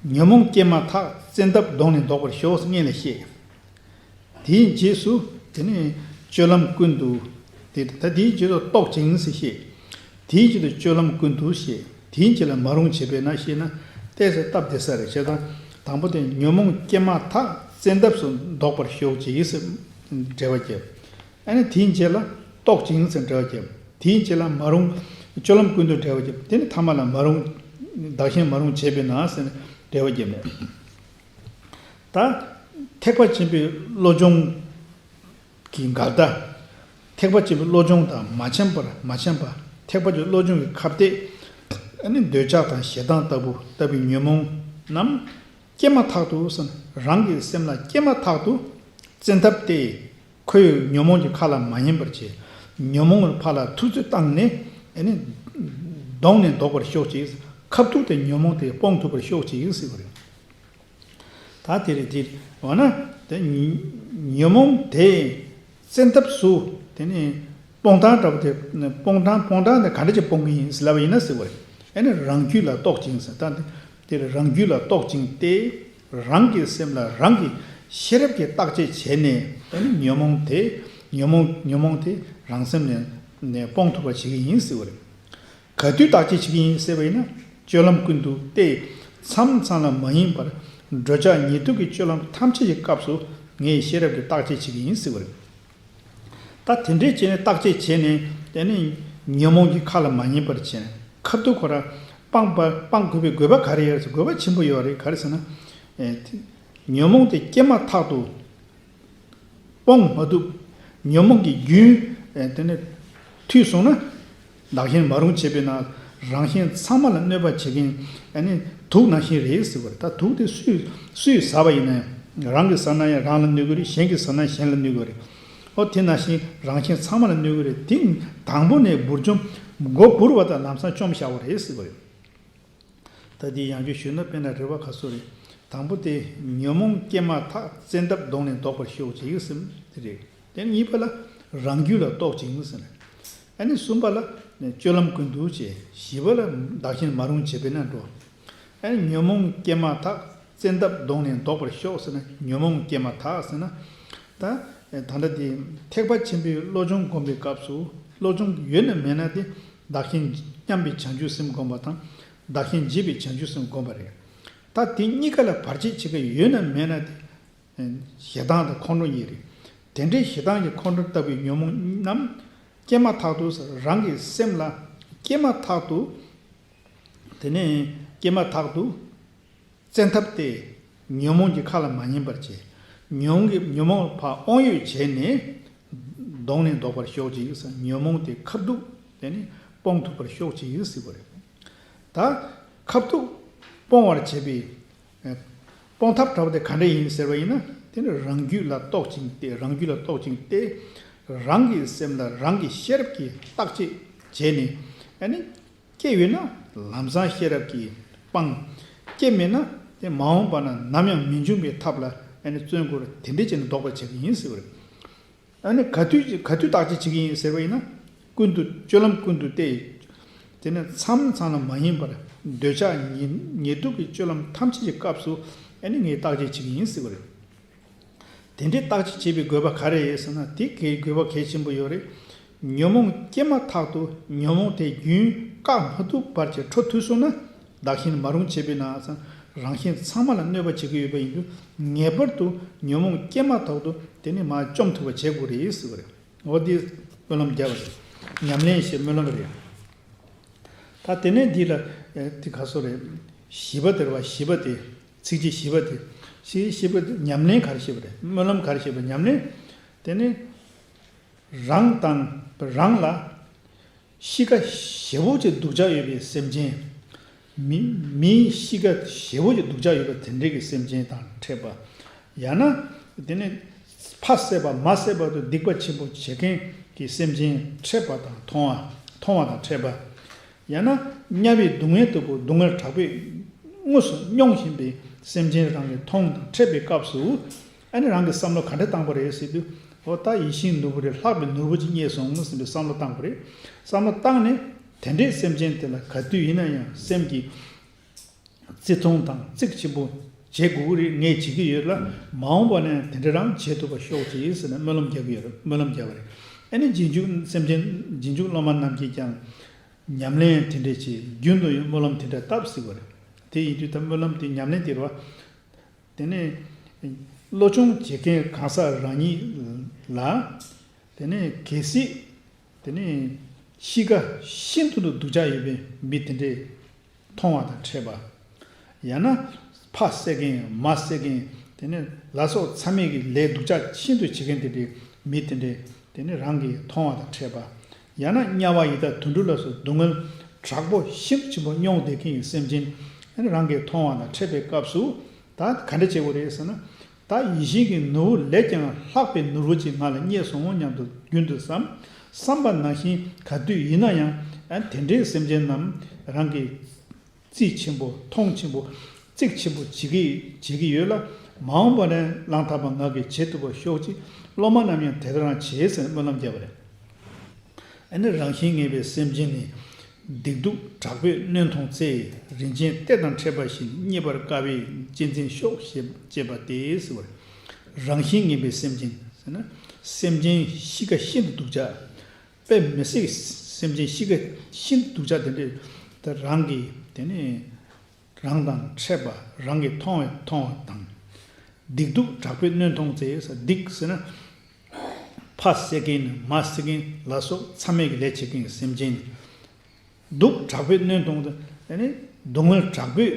ཉོན་མོངས་སྐྱེས་མ་ཐག་བཙན་ཐབས་གདོང་ནས་བཟློག་པར་ཤོག་ཟེར་སྔོན་ལ་བཤད། དེའི་རྗེས་སུ་དེ་ནས་སྤྱོད་ལམ་ཀུན་ཏུ། དེ་ད་དེའི་རྗེས་སུ་རྟོག་ཅིང་ཟེར་བཤད། དེའི་རྗེས་སུ་སྤྱོད་ལམ་ཀུན་ཏུ་བཤད། དེའི་རྗེས་ལ་མ་རུངས་བྱེད་པས་ན་ཞེ་ན། ཏོག་ཙམ་སྟབས་བདེ་ས་རེད། བྱས་ཙང་དང་པོ་དེ་ཉོན་མོངས་སྐྱེས་མ་ཐག་བཙན་ཐབས་སུ་བཟློག་པར་ཤོག་ཅེས་ཟེར་འགྲེལ་བ་བརྒྱབ། ཨ་ནི་དེའི་རྗེས་ལ་རྟོག་ཅིང་ཟེར་འགྲེལ་བ་བརྒྱབ། དེའི་རྗེས་ལ་མ་རུངས། སྤྱོད་ལམ་ཀུན་ཏུ་འགྲེལ་བ་བརྒྱབ། དེ་ནི་ཐ་མ་ལ་མ་རུངས། བདག་གཞན་མ་རུངས་བྱེད་པས་ན་ཟེར་ནས་འགྲེལ་བ་བརྒྱབ་ནས། ད་ཐེག་པ་ཆེན་པོའི་བློ་སྦྱོང་གི་འགལ་ཟླ། ཐེག་པ་ཆེན་པོའི་བློ་སྦྱོང་དང་མ་འཆམ་པར་མ་འཆམ་པ། ཐེག་པ་ཆེན་པོའི་བློ་སྦྱོང་གི་ཁ་གཏད། ཨ་ནི་འདོད་ཆགས་དང་ཞེ་སྡང་ལྟ་བུ་ལྟ་བུའི་ཉོན་མོངས་རྣམས་སྐྱེས་མ་ཐག་ཏུ་ཟེར་ན། རང་གི་སེམས་ལ་སྐྱེས་མ་ཐག་ཏུ་བཙན་ཐབས་ཏེ། ཁོས་ཉོན་མོངས་ཀྱི་ཁ་ལ་མ་ཉན་པར་བྱེད། ཉོན་མོངས་ལ་ཕར་ལ་ཐུབ་ཚོད་བཏང་ནས་ཨ་ནི་གདོང་ནས་བཟློག་པར་ཤོག་ཅིག་ཁ་ཐུག་ཏུ་ཉོན་མོངས་དེ་སྤོང་ཐུབ་པར་ཤོག་ཅིག་ཟེར་བ་རེད། ད་དེ་རེད། དེ་འོ་ན་དེ་ཉོན་མོངས་དེ་བཙན་ཐབས་སུ་དེ་ནི་སྤོང་སྟངས་འདྲ་པོ་དེ། སྤོང་སྟངས་སྤོང་སྟངས་དེ་ག་འདྲ་ཅིག་སྤོང་གི་ཡིན་ཟེར་ལབ་པ་ཡིན་ན་ཟེར་བ་རེད། ཨ་ནི་རང་རྒྱུད་ལ་རྟོག་ཅིང་ཟེར། ད་དེ་རང་རྒྱུད་ལ་རྟོག་ཅིང་སྟེ། རང་གི་སེམས་ལ་རང་གིས་ཤེས་རབ་ཀྱིས་བརྟག་དཔྱད་བྱས་ནས་ཨ་ནི་ཉོན་མོངས་དེ་ཉོན་མོངས་ཉོན་མོངས་དེ་རང་སེམས་ནས་ནས་སྤོང་ཐུབ་པ་བྱེད་ཀྱི་ཡིན་ཟེར་བ་རེད། ག་དུས་བརྟག་དཔྱད་བྱེད་ཀྱི་ཡིན་ཟེར་བ་ཡིན་ན། སྤྱོད་ལམ་ཀུན་ཏུ་སྟེ། མཚམས་མཚམས་ལ་མ་ཡིན་པར་འགྲོ་འཆག་ཉལ་འདུག་གི་སྤྱོད་ལམ་ཐམས་ཅད་ཀྱི་སྐབས་སུ་ངས་ཤེས་རབ་ཀྱིས་བརྟག་དཔྱད་བྱེད་ཀྱི་ཡིན་ཟེར་བ་རེད། ད་དེ་འདྲའི་བྱས་ནས་བརྟག་དཔྱད་བྱས་ནས་དེ་ནི་ཉོན་མོངས་ཀྱི་ཁ་ལ་མ་ཉན་པར་བྱས་ནས་ཁ་ཐུག་ཁོ་རང་སྤང་བ་སྤང་དགོས་པའི་དགོས་པ་ག་རེ་ཡོད་ཟེར། དགོས་པ་ཆེན་པོ་ཡོད་རེད། ག་རེ་ཟེར་ན། ཨེ་དེ་ཉོན་མོངས་དེ་སྐྱེས་མ་ཐག་ཏུ་སྤོང་མ་ཐུབ། ཉོན་མོངས་ཀྱི་རྒྱུན་ཨེ་དེ་ནས་མཐུད་སོང་ན། བདག་གཞན་མ་རུངས་བྱེད་པས་ན། རང་གཞན་ཚང་མ་ལ་གནོད་པ་བྱེད་མཁན་ཨ་ནི་དུག་ནང་བཞིན་རེད་ཟེར་བ་རེད། ད་དུག་དེ་སུས་སུས་ཟ་བ་ཡིན་ན་ཡང་རང་གིས་ཟ་ན་ཡང་རང་ལ་གནོད་གི་རེད། གཞན་གྱིས་ཟ་ན་གཞན་ལ་གནོད་གི་རེད། ཨོ་དེ་ནང་བཞིན་རང་གཞན་ཚང་མ་ལ་གནོད་གི་རེད། དེ་དང་པོ་ནས་འབུར་འཇོམས་མགོ་འབུར་བ་དང་ལམ་སང་བཅོམ་བཞག་པ་རེད་ཟེར་བ་རེད། ད་འདི་ཡང་བསྐྱར་ཞུས་ན་དཔེར་ན་རེ་བ་ག་སོ་རེད། དང་པོ་དེ་ཉོན་མོངས་སྐྱེས་མ་ཐག་བཙན་ཐབས་གདོང་ནས་བཟློག་པར་ཤོག་ཅིག་ཟེར་དེ་རེད། དེ་གཉིས་པ་ལ་རང་རྒྱུད་ལ་རྟོག་ཅིང་ཟེར་ནས། ཨ་ནི་གསུམ་པ་ལ་སྤྱོད་ལམ་ཀུན་ཏུ་བྱེད། བཞི་པ་ལ་བདག་གཞན་མ་རུངས་བྱེད་པས་ན་འགྲོ། ཨ་ནི་ཉོན་མོངས་སྐྱེས་མ་ཐག་བཙན་ཐབས་གདོང་ནས་བཟློག་པར་ཤོག་ཟེར་ན། ཉོན་མོངས་སྐྱེས་མ་ཐག་ཟེར་ན། ད་ད་ལྟ་དེ་ཐེག་པ་ཆེན་པོའི་བློ་སྦྱོང་སྒོམ་པའི་སྐབས་སུ་བློ་སྦྱོང་ཡོད་ན་མེད་ན་དེ་བདག་གཞན་མཉམ་པའི་བྱང་ཆུབ་སེམས་སྒོམ་པ་དང་། བདག་གཞན་བརྗེ་བའི་བྱང་ཆུབ་སེམས་སྒོམ་པ་རེད། ད་དེ་གཉིས་ཀ་ལ་བར་ཆད་བྱེད་ཀྱི་ཡོད་ན་མེད་ན་དེ། ཞེ་སྡང་དང་ཁོང་ཁྲོ་གཉིས་རེད། དེ་འདྲའི་ཞེ་སྡང་གི་ཁོང་ཁྲོ་ལྟ་བུའི་ཉོན་མོངས་རྣམས་སྐྱེས་མ་ཐག་ཏུ་རང་གི་སེམས་ལ་སྐྱེས་མ་ཐག་ཏུ། དེ་ནས་སྐྱེས་མ་ཐག་ཏུ་བཙན་ཐབས་ཏེ། ཉོན་མོངས་ཀྱི་ཁ་ལ་མ་ཉན་པར་བྱེད། ཉོན་གྱི་ཉོན་མོངས་ཕར་དབང་ཡོད་བྱས་ནས། གདོང་ནས་བཟློག་པར་ཤོག་ཅིག་ཟེར། ཉོན་མོངས་དེ་ཁ་ཐུག་དེ་ནི་སྤོང་ཐུབ་པར་ཤོག་ཅིག་ཟེར་བ་རེད། ད་ཁ་ཐུག་སྤོང་བར་བྱེད་པའི་སྤོང་ཐབས་འདྲ་བོ་དེ་ག་འདྲ་ཡིན་ཟེར་བ་ཡིན་ན། དེ་ནི་རང་རྒྱུད་ལ་རྟོག་ཅིང་ཏེ། རང་རྒྱུད་ལ་རྟོག་ཅིང་ཏེ། རང་གི་སེམས་ལ་རང་གི་ཤེས་རབ་ཀྱིས་བརྟག་དཔྱད་བྱས་ནས། ཨ་ནི་སྐྱེས་ཡོད་ན་ལམ་སང་ཤེས་རབ་ཀྱིས་སྤང་། སྐྱེས་མེད་ན་དེ་མ་འོངས་པ་ན་ནམ་ཡང་མི་འབྱུང་བའི་ཐབས་ལ་ཨ་ནི་བརྩོན་དགོས། དེ་འདྲས་བྱས་ནས་ལྡོག་པར་བྱེད་ཀྱི་ཡིན་ཟེར་བ་རེད། ཨ་ནི་ག་དུས་ག་དུས་བརྟག་དཔྱད་བྱེད་ཀྱི་ཡིན་ཟེར་བ་ཡིན་ན། ཀུན་ཏུ་སྤྱོད་ལམ་ཀུན་ཏུ་བལྟས། དེ་ནས་མཚམས་མཚམས་ལ་མ་ཡེངས་པར་འདོད་ཆགས་ཉེ་ཉེ་དུ་གི་སྤྱོད་ལམ་ཐམས་ཅད་ཀྱི་སྐབས་སུ་ཨ་ནི་ངས་བརྟག་དཔྱད་བྱེད་ཀྱི་ཡིན་ཟེར་བ་རེད། དེ་འདྲའི་བརྟག་དཔྱད་བྱེད་པའི་དགོས་པ་ག་རེ་ཡོད་ཟེར་ན། དེ་གའི་དགོས་པ་གལ་ཆེན་པོ་ཡོད་རེད། ཉོན་མོངས་སྐྱེས་མ་ཐག་ཏུ་ཉོན་མོངས་དེ་རྒྱུན་བཀག་མ་ཐུབ་བར་གྱི་འཕྲོ་མཐུད་སོང་ན། བདག་གཞན་མ་རུངས་བྱེད་པའི་ནང་ཚན་རང་གཞན་ཚང་མ་ལ་གནོད་པ་བྱེད་ཀྱི་ཡོད་པ་ཡིན་དུས། ངེས་པར་དུ་ཉོན་མོངས་སྐྱེས་མ་ཐག་ཏུ་དེ་ནི་མར་བཅོམ་ཐུབ་པ་བྱེད་དགོས་རེད་ཟེར་བ་རེད། འོ་འདི་སྨོན་ལམ་རྒྱབ་པ་རེད། ཉམས་ལེན་ཞེས་སྨོན་ལམ་རེད། ད་དེ་ནས་འདི་ལ་ཨེ་དེ་ག་སོ་རེད། བཞི་པ་དེ་རེད་བ། བཞི་པ་དེ། ཚིགས་བཅད་བཞི་པ་དེ། བཞི་བཞི་པ་དེ་ཉམས་ལེན་ག་རེ་བྱེད་པ་རེད། སྨོན་ལམ་ག་རེ་བྱེད་པ། ཉམས་ལེན། དེ་ནི་རང་དང་རང་ལ་གཤིས་ཀ་ཞེ་པོ་ཅིག་སྡུག་ཅག་ཡོད་པའི་སེམས་ཅན། མི་མིའི་གཤིས་ཀ་ཞེ་པོ་ཅིག་སྡུག་ཅག་ཡོད་པ་དེ་འདྲའི་གི་སེམས་ཅན་དང་འཕྲད་པ། ཡང་ན་དེ་ནི་ཕ་བསད་པ་མ་བསད་པ་དུ་སྡིག་པ་ཆེན་པོ་བྱེད་མཁན་གྱི་སེམས་ཅན་འཕྲད་པ་དང་མཐོང་བ་མཐོང་བ་དང་འཕྲད་པ། ཡང་ན་དམྱལ་བའི་སྡུག་བསྔལ་ལྟ་བུ་སྡུག་བསྔལ་དྲག་པོས་དངོས་སུ་མྱོང་བཞིན་པའི་སེམས་ཅན་རང་གིས་མཐོང་དང་འཕྲད་པའི་སྐབས་སུ། ཨ་ནི་རང་གིས་བསམ་བློ་ག་འདྲ་བཏང་པ་རེད་ཟེར་དུས། འོ་ད་ཡིད་བཞིན་ནོར་བུ་རེད། ལྷག་པའི་ནོར་བུ་ཅིག་རྙེད་སོང་ཟེར་བའི་བསམ་བློ་བཏང་པ་རེད། བསམ་བློ་བཏང་ནས་དེ་འདྲའི་སེམས་ཅན་དེ་ལ་ག་དུས་ཡིན་ན་ཡང་སེམས་ཀྱི་བརྩི་མཐོང་དང་བརྩེ་ཆེན་པོ་བྱེད་དགོས་ཀྱི་རེད། ངས་བྱེད་ཀྱི་ཡོད་ལ། མ་འོངས་པ་ནས་དེ་འདྲ་རང་བྱེད་ཐུབ་པ་ཤོག་ཅིག་ཟེར་ནས་སྨོན་ལམ་རྒྱག་གི་ཡོད་རེད། སྨོན་ལམ་རྒྱག་པ་རེད། ཨ་ནི་རྗེས་འཇུག་སེམས་ཅན་རྗེས་འཇུག་སློབ་མ་རྣམས་ཀྱིས་ཀྱང་ཉམས་ལེན་དེ་འདྲས་བྱེད། རྒྱུན་དུ་ཡང་སྨོན་ལམ་དེ་འདྲ་བཏབ་ཟེར་བ་རེད། དེ་ཡིན་དུས་ད་སྨོན་ལམ་དེ་ཉམས་ལེན་དེ་རེད་བ། དེ་ནས་བློ་སྦྱོང་བྱེད་མཁན་གང་ཟག་རང་ཉིད་ལ། དེ་ནས་གལ་སྲིད་དེ་ནས་གཤིས་ཀ་ཤིན་ཏུ་སྡུག་ཅག་ཡོད་པའི་མི་དེ་འདྲས་མཐོང་བ་དང་འཕྲད་པ། ཡང་ན་ཕ་བསད་མཁན་མ་བསད་མཁན་དེ་ནས་ལ་སོགས་མཚམས་མེད་ཀྱི་ལས་སྡུག་ཅག་ཤིན་ཏུ་བྱེད་མཁན་དེ་འདྲའི་མི་དེ་འདྲས་དེ་ནས་རང་གིས་མཐོང་བ་དང་འཕྲད་པ། ཡང་ན་དམྱལ་བ་ཡི་དྭགས་དུད་འགྲོ་ལ་སོགས་སྡུག་བསྔལ་དྲག་པོ་ཤིན་ཏུ་ཆེན་པོ་མྱོང་བསྡད་མཁན་གྱི་སེམས་ཅན་དེ་ནས་རང་གིས་མཐོང་བ་དང་འཕྲད་པའི་སྐབས་སུ། ད་ག་འདྲ་བྱེད་དགོས་རེད་ཟེར་ན། ད་ཡིད་བཞིན་གྱི་ནོར་བུ་ལས་ཀྱང་ལྷག་པའི་ནོར་བུ་ཅིག་ང་ལ་རྙེད་སོང་སྙམ་དུ་རྒྱུན་དུ་བསམ། བསམ་པ་ནང་བཞིན་ག་དུས་ཡིན་ན་ཡང་ཨ་དེ་འདྲའི་སེམས་ཅན་རྣམས་རང་གིས་བརྩི་ཆེན་པོ་མཐོང་ཆེན་པོ་བརྩེགས་ཆེན་པོ་བྱེད་ཀྱི་བྱེད་ཀྱི་ཡོད་ལ། མ་འོངས་པ་ནས་བླང་དག་པ་ང་གིས་བྱེད་ཐུབ་པ་ཤོག་ཅིག་སློབ་མ་རྣམས་ཡང་དེ་ལྟར་བྱེད་ཟེར་སྨོན་ལམ་བརྒྱབ་པ་རེད། ཨ་ནི་རང་བཞིན་ངེས་པའི་སེམས་ཅན་ནི། སྡིག་སྡུག་དྲག་པོས་གནོན་མཐོང་ཚེ། རིན་ཆེན་གཏེར་དང་འཕྲད་པ་བཞིན། རྙེད་པར་དཀའ་བས་གཅེས་འཛིན་ཤོག་ཅེས་པ་སྟེ་ཟེར་བ་རེད། རང་བཞིན་ངེས་པའི་སེམས་ཅན་ཟེར་ན། སེམས་ཅན་གཤིས་ཀ་ཤིན་ཏུ་སྡུག་ཅག་དཔེ་མི་སྲིད། སེམས་ཅན་གཤིས་ཀ་ཤིན་ཏུ་སྡུག་ཅག་དེ་འདྲས་ད་རང་གིས་དེ་ནས་རང་དང་འཕྲད་པ་རང་གིས་མཐོང་བའི་མཐོང་བ་དང་། སྡིག་སྡུག་དྲག་པོས་གནོན་མཐོང་ཚེ། སྡིག་ཟེར་ན་ཕ་བསད་མཁན་མ་བསད་མཁན་ལ་སོགས་མཚམས་མེད་ཀྱི་ལས་བྱེད་མཁན་གྱི་སེམས་ཅན། སྡུག་དྲག་པོས་གནོན་མཐོང་ཚེ། ཨ་ནི་སྡུག་བསྔལ་དྲག་པོས།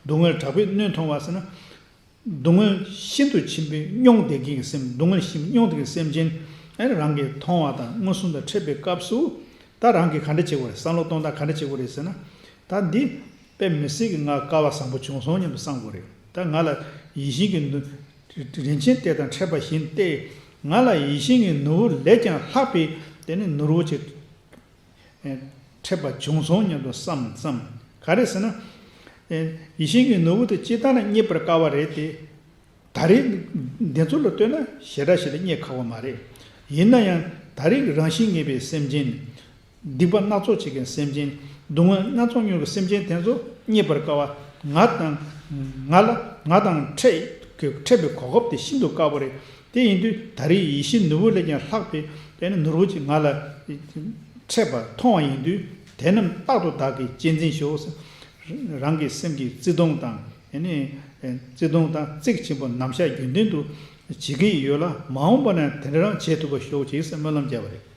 སྡུག་བསྔལ་དྲག་པོས་གནོན་མཐོང་བ་ཟེར་ན། སྡུག་བསྔལ་ཤིན་ཏུ་ཆེན་པོས་མྱོང་བསྡད་མཁན་གྱི་སེམས། སྡུག་བསྔལ་ཤིན་མྱོང་བསྡད་མཁན་གྱི་སེམས་ཅན། ཨ་ནི་རང་གིས་མཐོང་བ་དང་མངོན་སུམ་དུ་འཕྲད་པའི་སྐབས་སུ། ད་རང་གིས་ག་འདྲ་བྱེད་དགོས་རེད། བསམ་བློ་གཏོང་སྟངས་ག་འདྲ་བྱེད་དགོས་རེད་ཟེར་ན། ད་འདི་དཔེ་མི་སྲིད་ཀྱི་ང་དཀའ་བ་བཟང་པོ་བྱུང་སོང་སྙམ་དུ་བསམ་དགོས་རེད། ད་ང་ལ་ཡིད་བཞིན་གྱི་ནོར། རིན་ཆེན་གཏེར་དང་འཕྲད་པ་བཞིན་ཏེ། ང་ལ་ཡིད་བཞིན་གྱི་ནོར་བུ་ལས་ཀྱང་ལྷག་པའི་དེ་ནི་ནོར་བུ་ཅིག་ཨེ་འཕྲད་པ་བྱུང་སོང་སྙམ་དུ་བསམ་བསམ། ག་རེ་ཟེར་ན། ཨེ་ཡིད་བཞིན་གྱི་ནོར་བུ་དེ་སྤྱིར་བཏང་ནས་རྙེད་པར་དཀའ་བ་རེད་དེ། ད་རེས་འདི་ཚོ་ལ་ལྟོས་ན་ཞེ་དྲག་ཞེ་དྲག་རྙེད་ཁག་པོ་མ་རེད། ཡིན་ན་ཡང་ད་རེས་ཀྱི་རང་བཞིན་ངེས་པའི་སེམས་ཅན། སྡིག་པ་སྣ་ཚོགས་བྱེད་མཁན་སེམས་ཅན། སྡུག་བསྔལ་སྣ་ཚོགས་མྱོང་གི་སེམས་ཅན་དེ་ཚོ་རྙེད་པར་དཀའ་བ། ང་དང་། ང་ལ་ང་དང་འཕྲད་འཕྲད་པའི་གོ་སྐབས་དེ་ཤིན་ཏུ་དཀའ་བ་རེད། དེ་ཡིན་དུས་ད་རེས་ཡིད་བཞིན་ནོར་བུ་ལས་ཀྱང་ལྷག་པའི་དེ་ནི་ནོར་བུ་ཅིག་ང་ལ་འཕྲད་པ་མཐོང་བ་ཡིན་དུས། དེ་རྣམས་རྟག་ཏུ་བདག་གིས་གཅེས་འཛིན་ཤོག། རང་གི་སེམས་ཀྱི་བརྩེ་གདུང་དང་ ཨ་ནི་བརྩེ་དུང་དང་གཙིགས་ཆེན་པོ་ནམ་ཞག་རྒྱུན་ལྡན་དུ་བྱེད་ཀྱི་ཡོད་ལ། མ་འོངས་པ་ན་དེ་འདྲ་རང་བྱེད་ཐུབ་པ་ཤོག་ཅིག་ཟེར་སྨོན་ལམ་བརྒྱབ་པ་རེད།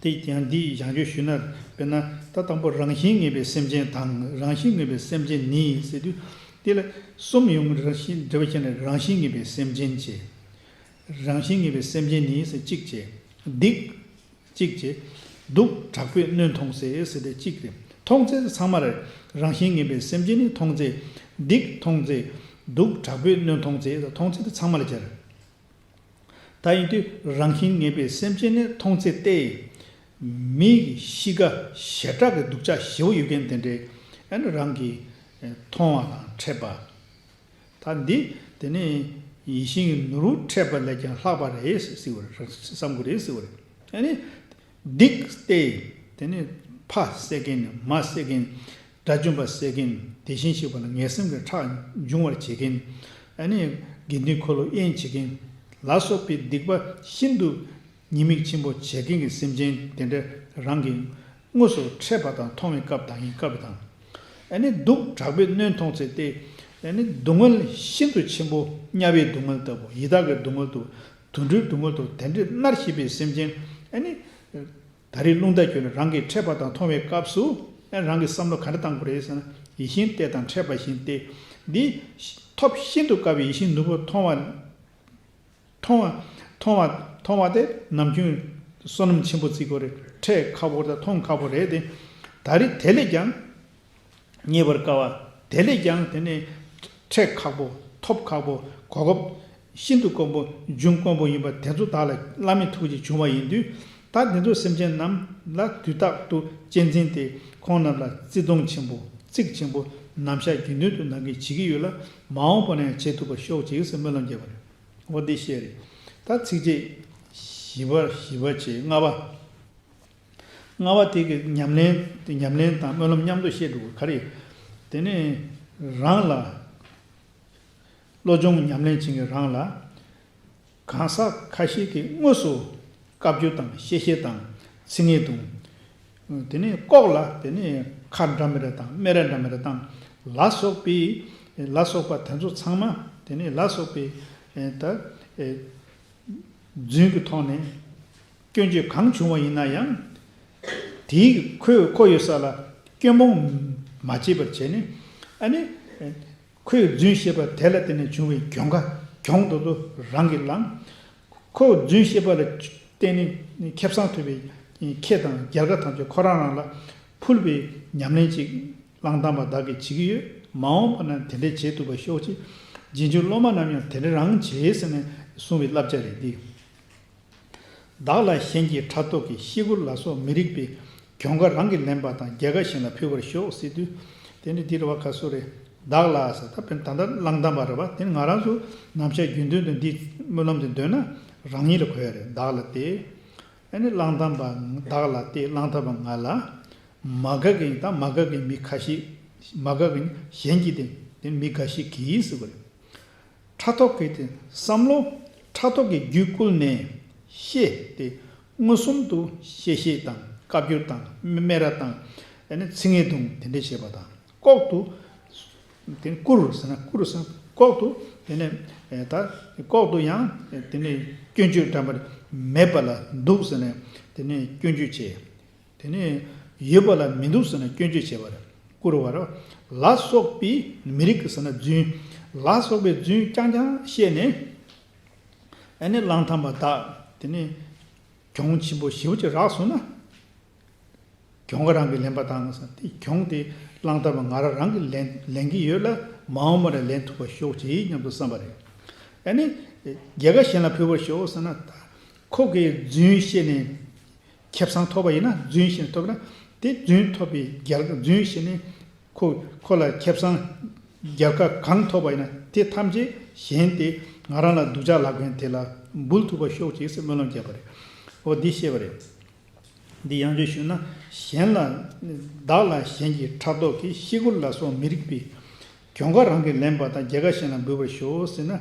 དེ་ཡང་འདི་ཡང་བསྐྱར་ཞུས་ན། དཔེར་ན་ད་དང་པོ་རང་བཞིན་ངེས་པའི་སེམས་ཅན་དང་། རང་བཞིན་ངེས་པའི་སེམས་ཅན་ནི་ཟེར་དུས། དེ་ལ་གསུམ་ཡོང་གི་རེད། རང་བཞིན་འབྲེལ་བ་བྱས་ནས་རང་བཞིན་ངེས་པའི་སེམས་ཅན་བྱས། རང་བཞིན་ངེས་པའི་སེམས་ཅན་ནི་ཟེར་གཅིག་བྱས། སྡིག་གཅིག་བྱས། སྡུག་དྲག་པོས་གནོན་མཐོང་ཚེ་ཟེར་ཏེ་གཅིག་རེད། མཐོང་ཚེ་ཚང་མ་རེད། རང་བཞིན་ངེས་པའི་སེམས་ཅན་ནི་མཐོང་ཚེ། སྡིག་མཐོང་ཚེ། སྡུག་དྲག་པོས་གནོན་མཐོང་ཚེ། མཐོང་ཚེ་དེ་ཚང་མ་ལ་སྦྱར། ད་ཡིན་དུས་རང་བཞིན་ངེས་པའི་སེམས་ཅན་ནི་མཐོང་ཚེ་སྟེ། མིའི་གཤིས་ཀ་ཞེ་དྲག་གི་སྡུག་ཅག་ཞེ་པོ་ཡོད་མཁན་དེ་འདྲས་ཨ་ནི་རང་གིས་མཐོང་བ་དང་འཕྲད་པ། ད་འདི་དེ་ནི་ཡིད་བཞིན་གྱི་ནོར་བུ་འཕྲད་པ་ལས་ཀྱང་ལྷག་པ་རེད་ཟེར་བ་རེད། བསམ་གྱི་རེད་ཟེར་བ་རེད། ཨ་ནི་སྡིག་སྟེ། དེ་ནི་ཕ་བསད་མཁན། མ་བསད་མཁན། དགྲ་བཅོམ་པ་བསད་མཁན། དེ་བཞིན་གཤེགས་པ་ལ་ངན་སེམས་ཀྱི་ཁྲག་འབྱུང་བར་བྱེད་མཁན། ཨ་ནི་དགེ་འདུན་འཁོར་ལོ་དབྱེན་བྱེད་མཁན་ལ་སོགས་པའི་སྡིག་པ་ཤིན་ཏུ་ཉེས་དམིགས་ཆེན་པོ་བྱེད་མཁན་གྱི་སེམས་ཅན་དེ་འདྲ་རང་གིས་དངོས་སུ་འཕྲད་པ་དང་མཐོང་བའི་སྐབས་དང་། ཡིན་སྐབས་དང་། ཨ་ནི་སྡུག་དྲག་པོས་གནོན་མཐོང་ཚེ་སྟེ། ཨ་ནི་སྡུག་བསྔལ་ཤིན་ཏུ་ཆེན་པོ། དམྱལ་བའི་སྡུག་བསྔལ་ལྟ་བུ། ཡི་དྭགས་ཀྱི་སྡུག་བསྔལ་ལྟ་བུ། དུད་འགྲོའི་སྡུག་བསྔལ་ལྟ་བུ། དེ་འདྲའི་མནར་གཞི་པའི་སེམས་ཅན་ཨ་ནི། ད་རེས་རླུང་རྟ་བརྒྱུད་ནས་རང་གིས་འཕྲད་པ་དང་མཐོང་བའི་སྐབས་སུ། ཨ་རང་གིས་བསམ་བློ་ག་འདྲ་བཏང་དགོས་རེད་ཟེར་ན། ཡིད་བཞིན་གཏེར་དང་འཕྲད་པ་བཞིན་ཏེ། འདི་ཐོབ་ཤིན་ཏུ་དཀའ་བའི་ཡིད་བཞིན་ནོར་བུ་མཐོང་བ། མཐོང་བ། མཐོང་བ། མཐོང་བ་དེ་ནམ་རྒྱུན་བསོད་ནམས་ཆེན་པོ་བརྩི་དགོས་རེད། འཕྲད་ཁག་པོ་དང་མཐོང་ཁག་པོ་རེད་དེ། ད་རེས་དེ་ལས་ཀྱང་རྙེད་པར་དཀའ་བ། དེ་ལས་ཀྱང་དེ་ནས་འཕྲད་ཁག་པོ། ཐོབ་ཁག་པོ། གོ་སྐབས་ཤིན་ཏུ་དཀོན་པོ། འབྱུང་དཀོན་པོ་ཡིན་པ་དེ་ཚོ་བདག་ལ་བླ་མའི་ཐུགས་རྗེ་བྱུང་བ་ཡིན་དུས། ད་དེ་ཚོ་སེམས་ཅན་རྣམས་ལ་དུས་རྟག་ཏུ་གཅེས་འཛིན་ཏེ། ཁོང་རྣམས་ལ་བརྩེ་གདུང་ཆེན་པོ། གཙིགས་ཆེན་པོ། ནམ་ཞག་རྒྱུན་ལྡན་དུ་ནང་གིས་བྱེད་ཀྱི་ཡོད་ལ། མ་འོངས་པ་ནས་ཡང་བྱེད་ཐུབ་པ་ཤོག་ཅིག་ཟེར་སྨོན་ལམ་བརྒྱབ་པ་རེད། འོ་འདི་བཤད་རེད། ད་ཚིགས་བཅད་བཞི་པ། བཞི་པ་བྱས། ལྔ་པ། ལྔ་པ་དེ་གི་ཉམས་ལེན། ཉམས་ལེན་དང་སྨོན་ལམ་མཉམ་དུ་བཤད་འགྲོ་གི། ག་རེ། དེ་ནས་རང་ལ། བློ་སྦྱོང་ཉམས་ལེན་བྱེད་མཁན་རང་ལ། གང་ཟག་ཁ་ཤས་ཀྱིས་དངོས་སུ་བཀའ་བཀྱོན་དང་། གཤེ་གཤེ་དང་། ཚིག་ངན་དང་། དེ་ནས་ལྐོག་ལ་དེ་ནས་ཁ་འདྲ་མི་འདྲ་དང་། སྨད་ར་འདྲ་མི་འདྲ་དང་ལ་སོགས་པའི། ལ་སོགས་པ་དེ་ཚོ་ཚང་མ། དེ་ནས་ལ་སོགས་པའི་ད་རྫུན་གྱི་ཐོག་ནས་སྐྱོན་བརྗོད་གང་བྱུང་བ་ཡིན་ན་ཡང་། དེའི་ཁོས་ཁོ་ཡོད་ས་ལ་སྐྱོན་སྤོང་མ་བྱེད་པར་བྱས་ནས། ཨ་ནི། ཁོས་རྫུན་བཤད་པ་དེ་ལ་བརྟེན་ནས་བྱུང་བའི་གྱོང་ཁ། གྱོང་དེ་ཚོ་རང་གིས་བླངས། ཁོས་རྫུན་བཤད་པ་ལ་བརྟེན་ནས་ཁེ་བཟང་ཐོབ་པའི་ཁེ་དང་རྒྱལ་ཁ་ཐམས་ཅད་ཁོ་རང་རང་ལ་ཕུལ་བའི་ཉམས་ལེན་ཅིག་བླངས་དང་པ་བདག་གིས་བྱེད་ཀྱི་ཡོད། མ་འོངས་པ་ན་དེ་འདྲས་བྱེད་ཐུབ་པ་ཤོག་ཅིག་རྗེས་འཇུག་སློབ་མ་རྣམས་ཡང་དེ་འདྲ་རང་བྱེད་ཟེར་ནས་གསུངས་པའི་བསླབ་བྱ་རེད་འདི། བདག་ལ་གཞན་གྱིས་ཕྲག་དོག་གིས། གཤེ་སྐུར་ལ་སོགས་མི་རིགས་པའི། གྱོང་ཁ་རང་གིས་ལེན་པ་དང་། རྒྱལ་ཁ་གཞན་ལ་ཕུལ་བར་ཤོག་ཟེར་དུས། དེ་ནི་འདི་རེད་བ། ཁ་སོ་རེད། བདག་ལ་ཟེར་ད་དཔེར་ན་ད་ལྟ་བླངས་དང་པ་རེད་བ། དེ་ནི་ང་རང་ཚོ་ནམ་ཞག་རྒྱུན་ལྡན་དུ་འདི་སྨོན་ལམ་འདི་འདོན་ན་རང་ཉིད་ལ་གོ་ཡ་རེད། བདག་ལ་སྟེ། ཨ་ནི་བླངས་དང་པ། བདག་ལ་སྟེ། བླངས་དང་པ་ང་ལ། མ་དགའ་གི། ད་མ་དགའ་གི་མི་ཁ་ཤས། མ་དགའ་གི་གཞན་གྱིས་ཏེ། དེ་ནི་མི་འགའ་ཞིག་གིས་ཟེར་བ་རེད། ཕྲག་དོག་གི་དེ་བསམ་བློ། ཕྲག་དོག་གི་རྒྱུད་བསྐུལ་ནས་གཤེ་སྟེ། མངོན་སུམ་དུ་གཤེ་གཤེ་དང་བཀའ་བཀྱོན་དང་སྨད་ར་དང་། ཨ་ནི་ཚིག་ངན་དང་དེ་འདྲ་བྱེད་པ་དང་། ལྐོག་ཏུ། དེ་ནི་བསྐུར་ཟེར་ན། བསྐུར་ཟེར་ན་ལྐོག་ཏུ། དེ་ནས་ད་ལྐོག་ཏུ་ཡང་དེ་ནས་སྐྱོན་བརྗོད་འདྲ་མིན་མེད་པ་ལ་འདུག་ཟེར་ནས་དེ་ནས་སྐྱོན་བརྗོད་བྱེད། དེ་ནས་ཡོད་པ་ལ་མི་འདུག་ཟེར་ནས་སྐྱོན་བརྗོད་བྱེད་པ་རེད། བསྐུར་བ་རེད། ལ་སོགས་པའི། མི་རིགས་ཀྱི་ཟེར་ན་རྫུན། ལ་སོགས་པའི་རྫུན་རྐྱང་རྐྱང་བཤད་ནས། ཨ་ནི་བླངས་དང་པ་བདག་དེ་ནས་གྱོང་ཆེན་པོ་ཞེ་པོ་ཅིག་རག་སོང་ན། གྱོང་ཁ་རང་གིས་ལེན་པ་དང་ཟེར། དེ་གྱོང་དེ་བླངས་དང་པ་ང་རང་རང་གིས་ལེན་ལེན་གྱི་ཡོད་ལ། མ་འོངས་པ་ལ་ལེན་ཐུབ་པ་ཤོག་ཅིག་སྙམ་དུ་བསམ་པ་རེད། ཨ་ནི་རྒྱལ་ཁ་གཞན་ལ་ཕུལ་བར་ཤོག་ཟེར་ན། ད་ཁོ་གིས་རྫུན་བཤད་ནས་ཁེ་བཟང་ཐོབ་པ་ཡིན་ན། རྫུན་བཤད་ནས་ཐོབ་ན། དེ་རྫུན་ཐོབ་པའི་རྒྱལ་ཁ། རྫུན་བཤད་ནས་ཁོ་ཁོ་ལ་ཁེ་བཟང་རྒྱལ་ཁ་གང་ཐོབ་པ་ཡིན་ན། དེ་ཐམས་ཅད་གཞན་དེ་ང་རང་ལ་སྡུག་ཅག་ལབ་མཁན་དེ་ལ་འབུལ་ཐུབ་པ་ཤོག་ཅིག་ཟེར་སྨོན་ལམ་བརྒྱབ་པ་རེད། འོ་འདི་བཤད་པ་རེད། འདི་ཡང་བསྐྱར་ཞུས་ན། གཞན་ལ། བདག་ལ་གཞན་གྱིས་ཕྲག་དོག་གིས། གཤེ་སྐུར་ལ་སོགས་མི་རིགས་པའི། གྱོང་ཁ་རང་གིས་ལེན་པ་དང་། རྒྱལ་ཁ་གཞན་ལ་འབུལ་བར་ཤོག་ཟེར་ན།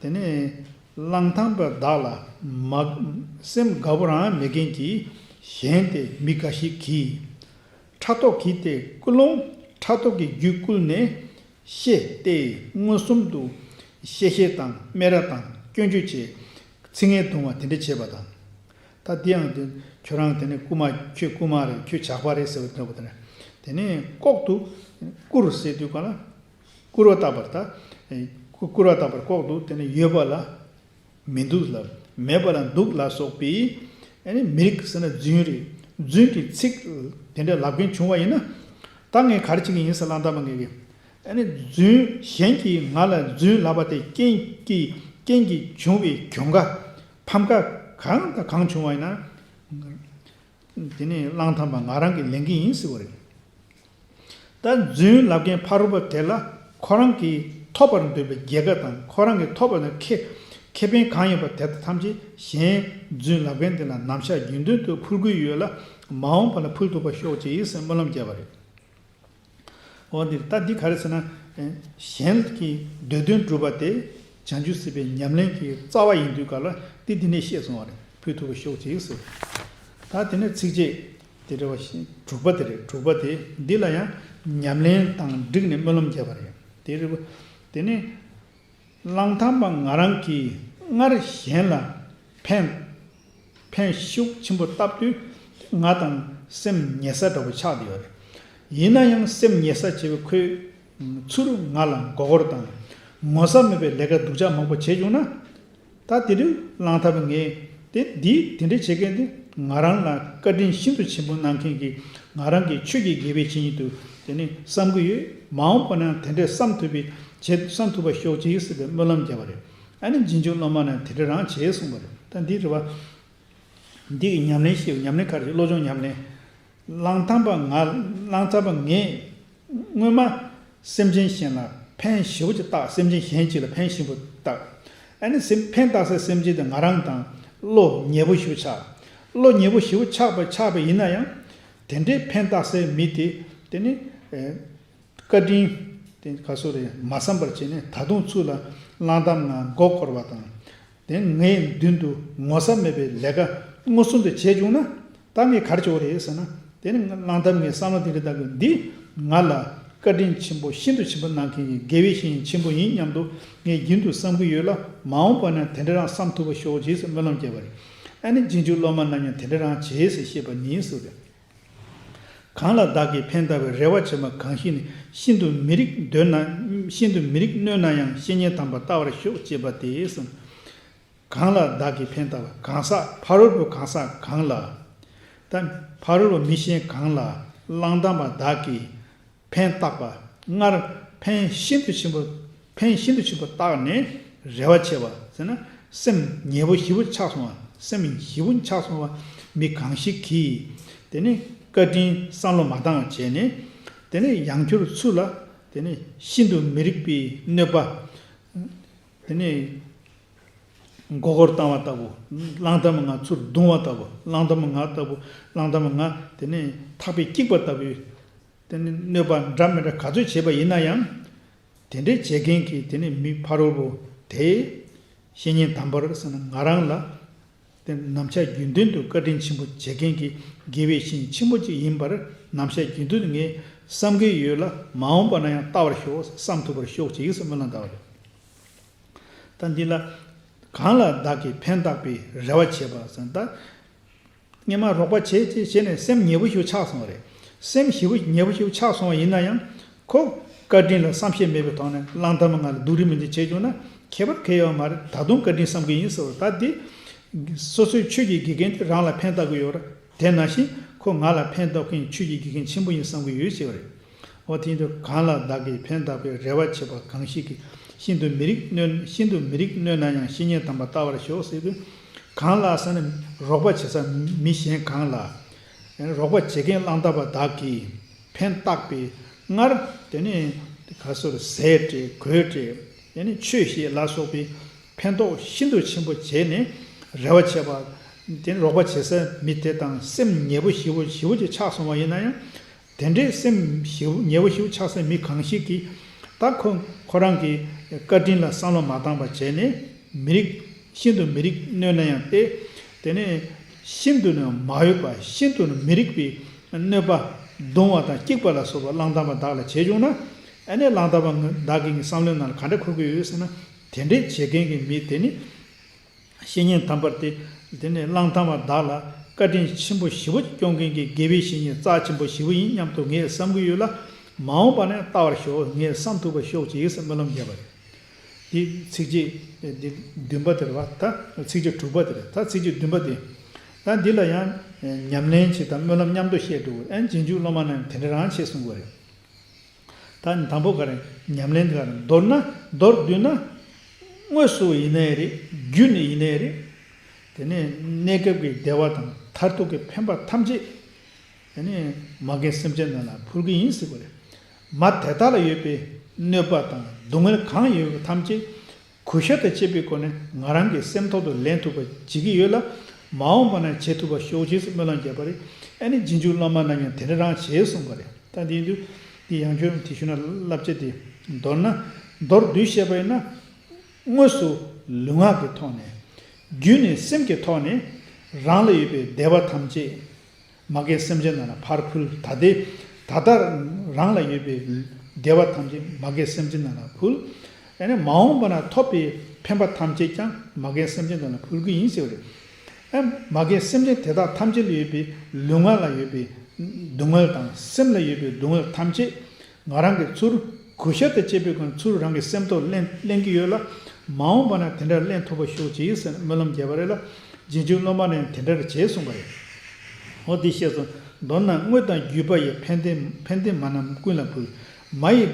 དེ་ནས་བླངས་དང་པ་བདག་ལ་མ། སེམས་དགའ་པོ་རང་མེད་མཁན་གྱི་གཞན་དེ་མི་འགའ་ཞིག་གིས། ཕྲག་དོག་གིས་ཏེ་ཀུན་སློང་ཕྲག་དོག་གི་རྒྱུད་བསྐུལ་ནས། བཤད་དེ་མངོན་སུམ་དུ་གཤེ་གཤེ་དང་སྨད་ར་དང་སྐྱོན་བརྗོད་བྱས། ཚིག་ངན་རྡུང་བ་དེ་འདྲ་བྱས་པ་དང་། ད་འདི་ཡང་དེ་ཁྱོད་རང་དེ་ནི་རྐུ་མ་ཁྱོད་རྐུ་མ་རེད། ཁྱོད་ཇག་པ་རེད་ཟེར་བ་འདྲ་པོ་དེ་ནི། དེ་ནས་ལྐོག་ཏུ་བསྐུར་ཟེར་དུས་ག་ལ། བསྐུར་བ་བཏགས་པར་ད། བསྐུར་བ་བཏགས་པར་ལྐོག་ཏུ་དེ་ནི་ཡོད་པ་ལ། མི་འདུག་ལབ། མེད་པ་ལ་འདུག་ལ་སོགས་པའི། ཨ་ནི་མི་རིགས་ཟེར་ན་རྫུན་རེད། རྫུན་གྱི་ཚིག་དེ་འདྲ་ལབ་མཁན་བྱུང་བ་ཡིན་ན། ད་ངས་ག་རེ་བྱེད་ཀྱི་ཡིན་ཟེར་གླང་དར་མ་ངེད་ཀྱིས། ཨ་ནི་རྫུན་གཞན་གྱིས་ང་ལ་རྫུན་ལབ་པ་དེ་རྐྱེན་གྱིས་རྐྱེན་གྱིས་བྱུང་བའི་གྱོང་ཁ་ཕམ་ཁ་གང་དང་གང་བྱུང་བ་ཡིན་ན། དེ་ནི་གླང་དར་མ་ང་རང་གིས་ལེན་གྱི་ཡིན་ཟེར་བ་རེད། ད་རྫུན་ལབ་མཁན་ཕ་རོལ་པོ་དེ་ལ་ཁོ་རང་གིས་ཐོབ་པར་འདོད་པའི་རྒྱལ་ཁ་དང་ཁོ་རང་གིས་ཐོབ་པ་ནི་ཁེ་ཁེ་ཕན་གང་ཡོད་པ་དེ་དག་ཐམས་ཅད་གཞན་རྫུན་ལབ་མཁན་དེ་ལ་ནམ་ཞག་རྒྱུན་དུ་ཕུལ་དགོས་ཡོད་ལ། མ་འོངས་པ་ལ་ཕུལ་ཐུབ་པ་ཤོག་ཅིག་ཟེར་སྨོན་ལམ་བརྒྱབ་པ་རེད། འོ་འདིར་ད་འདི་ག་རེ་ཟེར་ན། གཞན་གྱི་འདོད་དོན་སྒྲུབ་པ་དེ་བྱང་ཆུབ་སྲིད་པའི་ཉམས་ལེན་གྱི་རྩ་བ་ཡིན་དུས་ག་ལ་འདི་འདི་ནས་བཤད་སོང་བ་རེད། ཕུལ་ཐུབ་པ་ཤོག་ཅིག་ཟེར། ད་དེ་ནས་ཚིགས་བཅད་དེ་རེ་བ་བཞིན་དྲུག་པ་དེ་རེད། དྲུག་པ་དེ་འདི་ལ་ཡང་ཉམས་ལེན་དང་བསྒྲིགས་ནས་སྨོན་ལམ་བརྒྱབ་པ་རེད། དེ་རེད་བ། དེ་ནས་གླང་དར་མ་ང་རང་གིས་སྔར་གཞན་ལ་ཕན་ཕན་ཤུགས་ཆེན་པོ་བཏབ་དུས་ང་དང་སེམས་ཉེ་ས་འདྲ་བོ་ཆགས་བསྡད་ཡོད་རེད། ཡིན་ན་ཡང་སེམས་ཉེ་ས་བྱེད་པའི་ཁོས་ཚུར་ང་ལ་མགོ་སྐོར་དང་ངོ་ཚ་མེད་པའི་ལས་ཀ་སྡུག་ཅག་མང་པོ་བྱས་བྱུང་ན། ད་དེ་དུས་གླང་དར་མ་ངས་དེ་འདི་དེ་འདྲ་བྱེད་མཁན་དེ་ང་རང་ལ་བཀའ་དྲིན་ཤིན་ཏུ་ཆེན་པོ་གནང་མཁན་གྱི་ང་རང་གི་ཆོས་ཀྱི་དགེ་བའི་བཤེས་གཉེན་དུ་དེ་ནི་བསམ་གྱི་ཡོད། མ་འོངས་པ་ན་དེ་འདྲས་བསམ་ཐུབ་པའི་བྱེད་བསམ་ཐུབ་པ་ཤོག་ཅིག་ཟེར་བའི་སྨོན་ལམ་བརྒྱབ་པ་རེད། ཨ་ནི་རྗེས་འཇུག་སློབ་མ་ན་དེ་འདྲ་རང་བྱེད་གསུངས་པ་རེད། ད་འདི་རེད་བ། འདི་གི་ཉམས་ལེན་ཞེས་ཉམས་ལེན་ག་རེ་བློ་སྦྱོང་ཉམས་ལེན། གླང་དར་མ་ང་གླང་དར་མ་ངས་སྔོན་མ་སེམས་ཅན་གཞན་ལ་ཕན་ཞེ་པོ་ཅིག་བཏགས། སེམས་ཅན་གཞན་གཅིག་ལ་ཕན་ཞེ་པོ་བཏགས། ཨ་ནི་སེམས་ཕན་བཏགས་སའི་སེམས་ཅན་དེ་ང་རང་དང་བློ་ཉེ་པོ་ཞེ་པོ་ཆགས། བློ་ཉེ་པོ་ཞེ་པོ་ཆགས་པ་ཆགས་པ་ཡིན་ན་ཡང་དེ་འདྲའི་ཕན་བཏགས་སའི་མི་དེ་དེ་ནི་ཨེ། བཀའ་དྲིན་དེ་ག་སོ་རེད་མ་བསམ་པར་བྱས་ནས་ད་དུང་ཚུར་ལ་གླང་དར་མ་ང་མགོ་སྐོར་བ་དང་། དེ་ངའི་མདུན་དུ་ངོ་ཚ་མེད་པའི་ལས་ཀ་མངོན་སུམ་དུ་བྱས་བྱུང་ན་ད་ངས་ག་རེ་བྱེད་དགོས་རེད་ཟེར་ན། དེ་ནི་གླང་དར་མ་ངས་བསམ་བློ་དེ་འདྲ་བཏང་གི་འདི་ང་ལ་བཀའ་དྲིན་ཆེན་པོ་ཤིན་ཏུ་ཆེན་པོ་གནང་མཁན་གྱི་དགེ་བའི་བཤེས་གཉེན་ཆེན་པོ་ཡིན་སྙམ་དུ་ངས་རྒྱུན་དུ་བསམ་གྱི་ཡོད་ལ། མ་འོངས་པ་ན་དེ་འདྲ་རང་བསམ་ཐུབ་པ་ཤོག་ཅིག་ཟེར་སྨོན་ལམ་བརྒྱབ་པ་རེད། ཨ་ནི་རྗེས་འཇུག་སློབ་མ་རྣམས་ཀྱང་དེ་འདྲ་རང་བྱེད་ཟེར་བཤད་པ་ནི་ཟེར་རེད། གང་ལ་བདག་གིས་ཕན་བཏགས་པའི་རེ་བ་བྱེད་པ་གང་ཞིག་ནི་ཤིན་ཏུ་མི་རིགས་འདོད་ན་ཤིན་ཏུ་མི་རིགས་གནོད་ན་ཡང་བཤེས་གཉེན་དམ་པར་བལྟ་བར་ཤོག་ཅེས་པ་སྟེ་གསུངས། གང་ལ་བདག་གིས་ཕན་བཏགས་པ་གང་ཟག་ཕ་རོལ་པོ་གང་ཟག་གང་ལ། ད་ཕ་རོལ་པོ་མི་གཞན་གང་ལ་གླང་དར་མ་བདག་གིས་ཕན་བཏགས་པ་སྔར་ཕན་ཤིན་ཏུ་ཆེན་པོ་ཕན་ཤིན་ཏུ་ཆེན་པོ་བཏགས་ནས་རེ་བ་བྱས་པ་ཟེར་ན། སེམས་ཉེ་པོ་ཞེ་པོ་ཆགས་སོང་བ། སེམས་ཞེ་པོ་ཆགས་སོང་བ་མི་གང་ཞིག་གིས་དེ་ནི་བཀའ་དྲིན་བསམ་བློ་མ་བཏང་བ་བྱས་ནས། དེ་ནི་ཡང་བསྐྱར་ཚུར་ལ་དེ་ནི་ཤིན་ཏུ་མི་རིགས་པའི་གནོད་པ། དེ་ནི་མགོ་སྐོར་བཏང་བ་ལྟ་བུ། གླང་དར་མ་ང་ཚུར་བརྡུང་བ་ལྟ་བུ། གླང་དར་མ་ང་ལྟ་བུ། གླང་དར་མ་ང་དེ་ནི་ཐག་པས་བཀྱིགས་པ་ལྟ་བུའི། དེ་ནི་གནོད་པ་འདྲ་མི་འདྲ་ག་ཚོད་བྱས་པ་ཡིན་ན་ཡང་། དེ་འདྲའི་བྱེད་མཁན་གྱི་དེ་ནི་མི་ཕ་རོལ་པོ་དེ། བཤེས་གཉེན་དམ་པར་ཟེར་ན་ང་རང་ལ་དེ་ནམ་ཞག་རྒྱུན་ལྡན་དུ་བཀའ་དྲིན་ཆེན་པོ་བྱེད་མཁན་གྱི་དགེ་བའི་བཤེས་གཉེན་ཆེན་པོ་ཅིག་ཡིན་པར་ནམ་ཞག་རྒྱུན་དུ་ངས་བསམ་གྱི་ཡོད་ལ། མ་འོངས་པ་ན་ཡང་བལྟ་བར་ཤོག་བསམ་ཐུབ་པར་ཤོག་ཅིག་ཟེར་སྨོན་ལམ་བཏབ་པ་རེད། ད་འདི་ལ། གང་ལ་བདག་གིས་ཕན་བཏགས་པའི་རེ་བ་བྱེད་པ་ཟེར་ན་ད། སྔོན་མ་རོགས་པ་བྱས་བྱས་བྱས་ནས་སེམས་ཉེ་པོ་ཞིག་ཆགས་སོང་བ་རེད། སེམས་ཞེ་པོ་ཉེ་པོ་ཞིག་ཆགས་སོང་བ་ཡིན་ན་ཡང་། ཁོ་བཀའ་དྲིན་ལ་བསམ་ཤེས་མེད་པའི་ཐོག་ནས་གླང་དར་མ་ང་ལ་སྡུག་རུས་མི་འདི་བྱས་བྱུང་ན་ཁྱད་པར་གང་ཡང་ཡོད་མ་རེད། ད་དུང་བཀའ་དྲིན་བསམ་གྱི་ཡིན་ཟེར་བ་ད་འདི། སོ་སོའི་ཆོས་ཀྱི་དགེ་རྒན་དེ་རང་ལ་ཕན་བཏགས་ཀྱི་ཡོད་རེད། དེ་ནང་བཞིན་ཁོ་ང་ལ་ཕན་བཏགས་མཁན་ཆོས་ཀྱི་དགེ་རྒན་ཆེན་པོ་ཡིན་བསམ་གྱི་ཡོད་ཅེས་པ་རེད། འོ་དེ་ཡིན་དུས་གང་ལ་བདག་གིས་ཕན་བཏགས་པའི་རེ་བ་བྱེད་པ་གང་ཞིག་གིས་ཤིན་ཏུ་མི་རིགས་གནོད་ཤིན་ཏུ་མི་རིགས་གནོད་ན་ཡང་བཤེས་གཉེན་དམ་པར་བལྟ་བར་ཤོག་ཟེར་དུས། གང་ལ་ཟེར་ན་རོགས་པ་བྱེད་ས་མི་གཞན་གང་ལ། རོགས་པ་བྱེད་མཁན་གླང་དར་མ་བདག་གིས་ཕན་བཏགས་པའི་སྔར་དེ་ནས་ག་སོར་ཟས་སྤྲད་གོས་སྤྲད་དེ་ནས་ཆོས་བཤད་ལ་སོགས་པའི་ཕན་ཐོགས་ཤིན་ཏུ་ཆེན་པོ་བྱས་ནས་རེ་བ་བྱས་པ། དེ་ནས་རོགས་པ་བྱེད་ས་མི་དེ་དང་སེམས་ཉེ་པོ་ཞེ་པོ་ཞེ་པོ་ཅིག་ཆགས་སོང་བ་ཡིན་ན་ཡང་། དེ་འདྲའི་སེམས་ཞེ་པོ་ཉེ་པོ་ཞེ་པོ་ཆགས་སའི་མི་གང་ཞིག་གིས་ད་ཁོ་ཁོ་རང་གི་བཀའ་དྲིན་ལ་བསམ་བློ་མ་བཏང་བ་བྱས་ནས་མི་རིགས་ཤིན་ཏུ་མི་རིགས་གནོད་ན་ཡང་སྟེ། དེ་ནས་ཤིན་ཏུ་ནས་མ་འོས་པ་ཤིན་ཏུ་ནས་མི་རིགས་པའི་གནོད་པ་གདུང་བ་དང་སྐྱིད་པ་ལ་སོགས་པ་གླང་དར་མ་བདག་ལ་བྱས་བྱུང་ན། ཨ་ནི་གླང་དར་མ་ང་བདག་གིས་ངའི་བསམ་བློའི་ནང་ལ་ག་འདྲ་འཁོར་གྱི་ཡོད་ཟེར་ན། དེ་འདྲའི་བྱེད་མཁན་གྱི་མི་དེ་ནི་བཤེས་གཉེན་དམ་པར་ཏེ། དེ་ནས་གླང་དར་མ་བདག་ལ་བཀའ་དྲིན་ཆེན་པོ་ཞེ་པོ་སྐྱོང་མཁན་གྱི་དགེ་བའི་བཤེས་གཉེན་རྩ་ཆེན་པོ་ཞེ་པོ་ཡིན་སྙམ་དུ་ངས་བསམ་གྱི་ཡོད་ལ། མ་འོངས་པ་ན་ལྟ་བར་ཤོག་ངས་བསམ་ཐུབ་པར་ཤོག་ཅིག་ཟེར་སྨོན་ལམ་བརྒྱབ་པ་རེད། འདི་ཚིགས་བཅད་འདི་བདུན་པ་དེ་རེད་བ། ད་ཚིགས་བཅད་དྲུག་པ་དེ་རེད། ད་ཚིགས་བཅད་བདུན་པ་དེ། ད་འདི་ལ་ཡང་ཉམས་ལེན་བྱེད་དང་སྨོན་ལམ་མཉམ་དུ་བཤད་འགྲོ་གི་རེད། ཨ་ནི་རྗེས་འཇུག་སློབ་མ་རྣམས་དེ་འདྲ་རང་བྱེད་གསུང་གི་རེད། ད་དང་པོ་ག་རེ། ཉམས་ལེན་ག་རེ། མདོར་ན། མདོར་བསྡུས་ན། དངོས་སུ་ཡིན་ནའི་རེད། བརྒྱུད་ནས་ཡིན་ནའི་རེད། དེ་ནས་གནས་སྐབས་ཀྱི་བདེ་བ་དང་མཐར་ཐུག་གི་ཕན་པ་ཐམས་ཅད། དེ་ནས་མ་རྒན་སེམས་ཅན་རྣམས་ལ་ཕུལ་གྱི་ཡིན་ཟེར་བ་རེད། མ་དེ་དག་ལ་ཡོད་པའི་གནོད་པ་དང་སྡུག་བསྔལ་གང་ཡོད་པ་ཐམས་ཅད། གུས་ཞབས་དང་བཅས་པའི་སྒོ་ནས་ང་རང་གི་སེམས་ཐོག་ཏུ་ལེན་ཐུབ་པ་བྱེད་ཀྱི་ཡོད་ལ། མ་འོངས་པ་ན་བྱེད་ཐུབ་པ་ཤོག་ཅེས་སྨོན་ལམ་བརྒྱབ་པ་རེད། ཨ་ནི་རྗེས་འཇུག་སློབ་མ་རྣམས་ཀྱང་དེ་འདྲ་རང་བྱེད་གསུངས་པ་རེད། ད་འདི་ཡིན་དུས་འདི་ཡང་བསྐྱར་དེ་ཞུ་ན་བསླབ་བྱ་དེ། མདོར་ན། མདོར་བསྡུས་བཤད་པ་ཡིན་ན། དངོས་སུ་ལུས་ངག་གི་ཐོག་ནས། བརྒྱུད་ནས་སེམས་ཀྱི་ཐོག་ནས། རང་ལ་ཡོད་པའི་བདེ་བ་ཐམས་ཅད། མ་རྒན་སེམས་ཅན་རྣམས་ལ་ཕར་ཕུལ། ད་ལྟའི་ད་ལྟ་རང་ལ་ཡོད་པའི་བདེ་བ་ཐམས་ཅད་མ་རྒན་སེམས་ཅན་རྣམས་ལ་ཕུལ། ཨ་ནི་མ་འོངས་པ་ན་ཐོབ་པའི་ཕན་པ་ཐམས་ཅད་ཀྱང་མ་རྒན་སེམས་ཅན་རྣམས་ལ་ཕུལ་གྱི་ཡིན་ཟེར་བ་རེད། ཨ་མ་རྒན་སེམས་ཅན་དེ་དག་ཐམས་ཅད་ལ་ཡོད་པའི་ལུས་ངག་ལ་ཡོད་པའི་སྡུག་བསྔལ་དང་སེམས་ལ་ཡོད་པའི་སྡུག་བསྔལ་ཐམས་ཅད། ང་རང་གིས་ཚུར་གུས་ཞབས་དང་བཅས་པའི་སྒོ་ནས་ཚུར་རང་གི་སེམས་ཐོག་ལེན་ལེན་གྱི་ཡོད་ལ། མ་འོངས་པ་ན་དེ་འདྲར་ལེན་ཐུབ་པ་ཤོག་ཅིག་ཟེར་ནས་སྨོན་ལམ་བརྒྱབ་པ་རེད་ལ། རྗེས་འཇུག་སློབ་མ་ནས་དེ་འདྲར་བྱེད་གསུངས་པ་རེད། འོ་འདི་བཤད་སོང་། མདོར་ན་དངོས་དང་བརྒྱུད་པ་ཡི། ཕན་བདེ་ཕན་བདེ་མ་རྣམས་ཀུན་ལ་ཕུལ། མ་ཡི་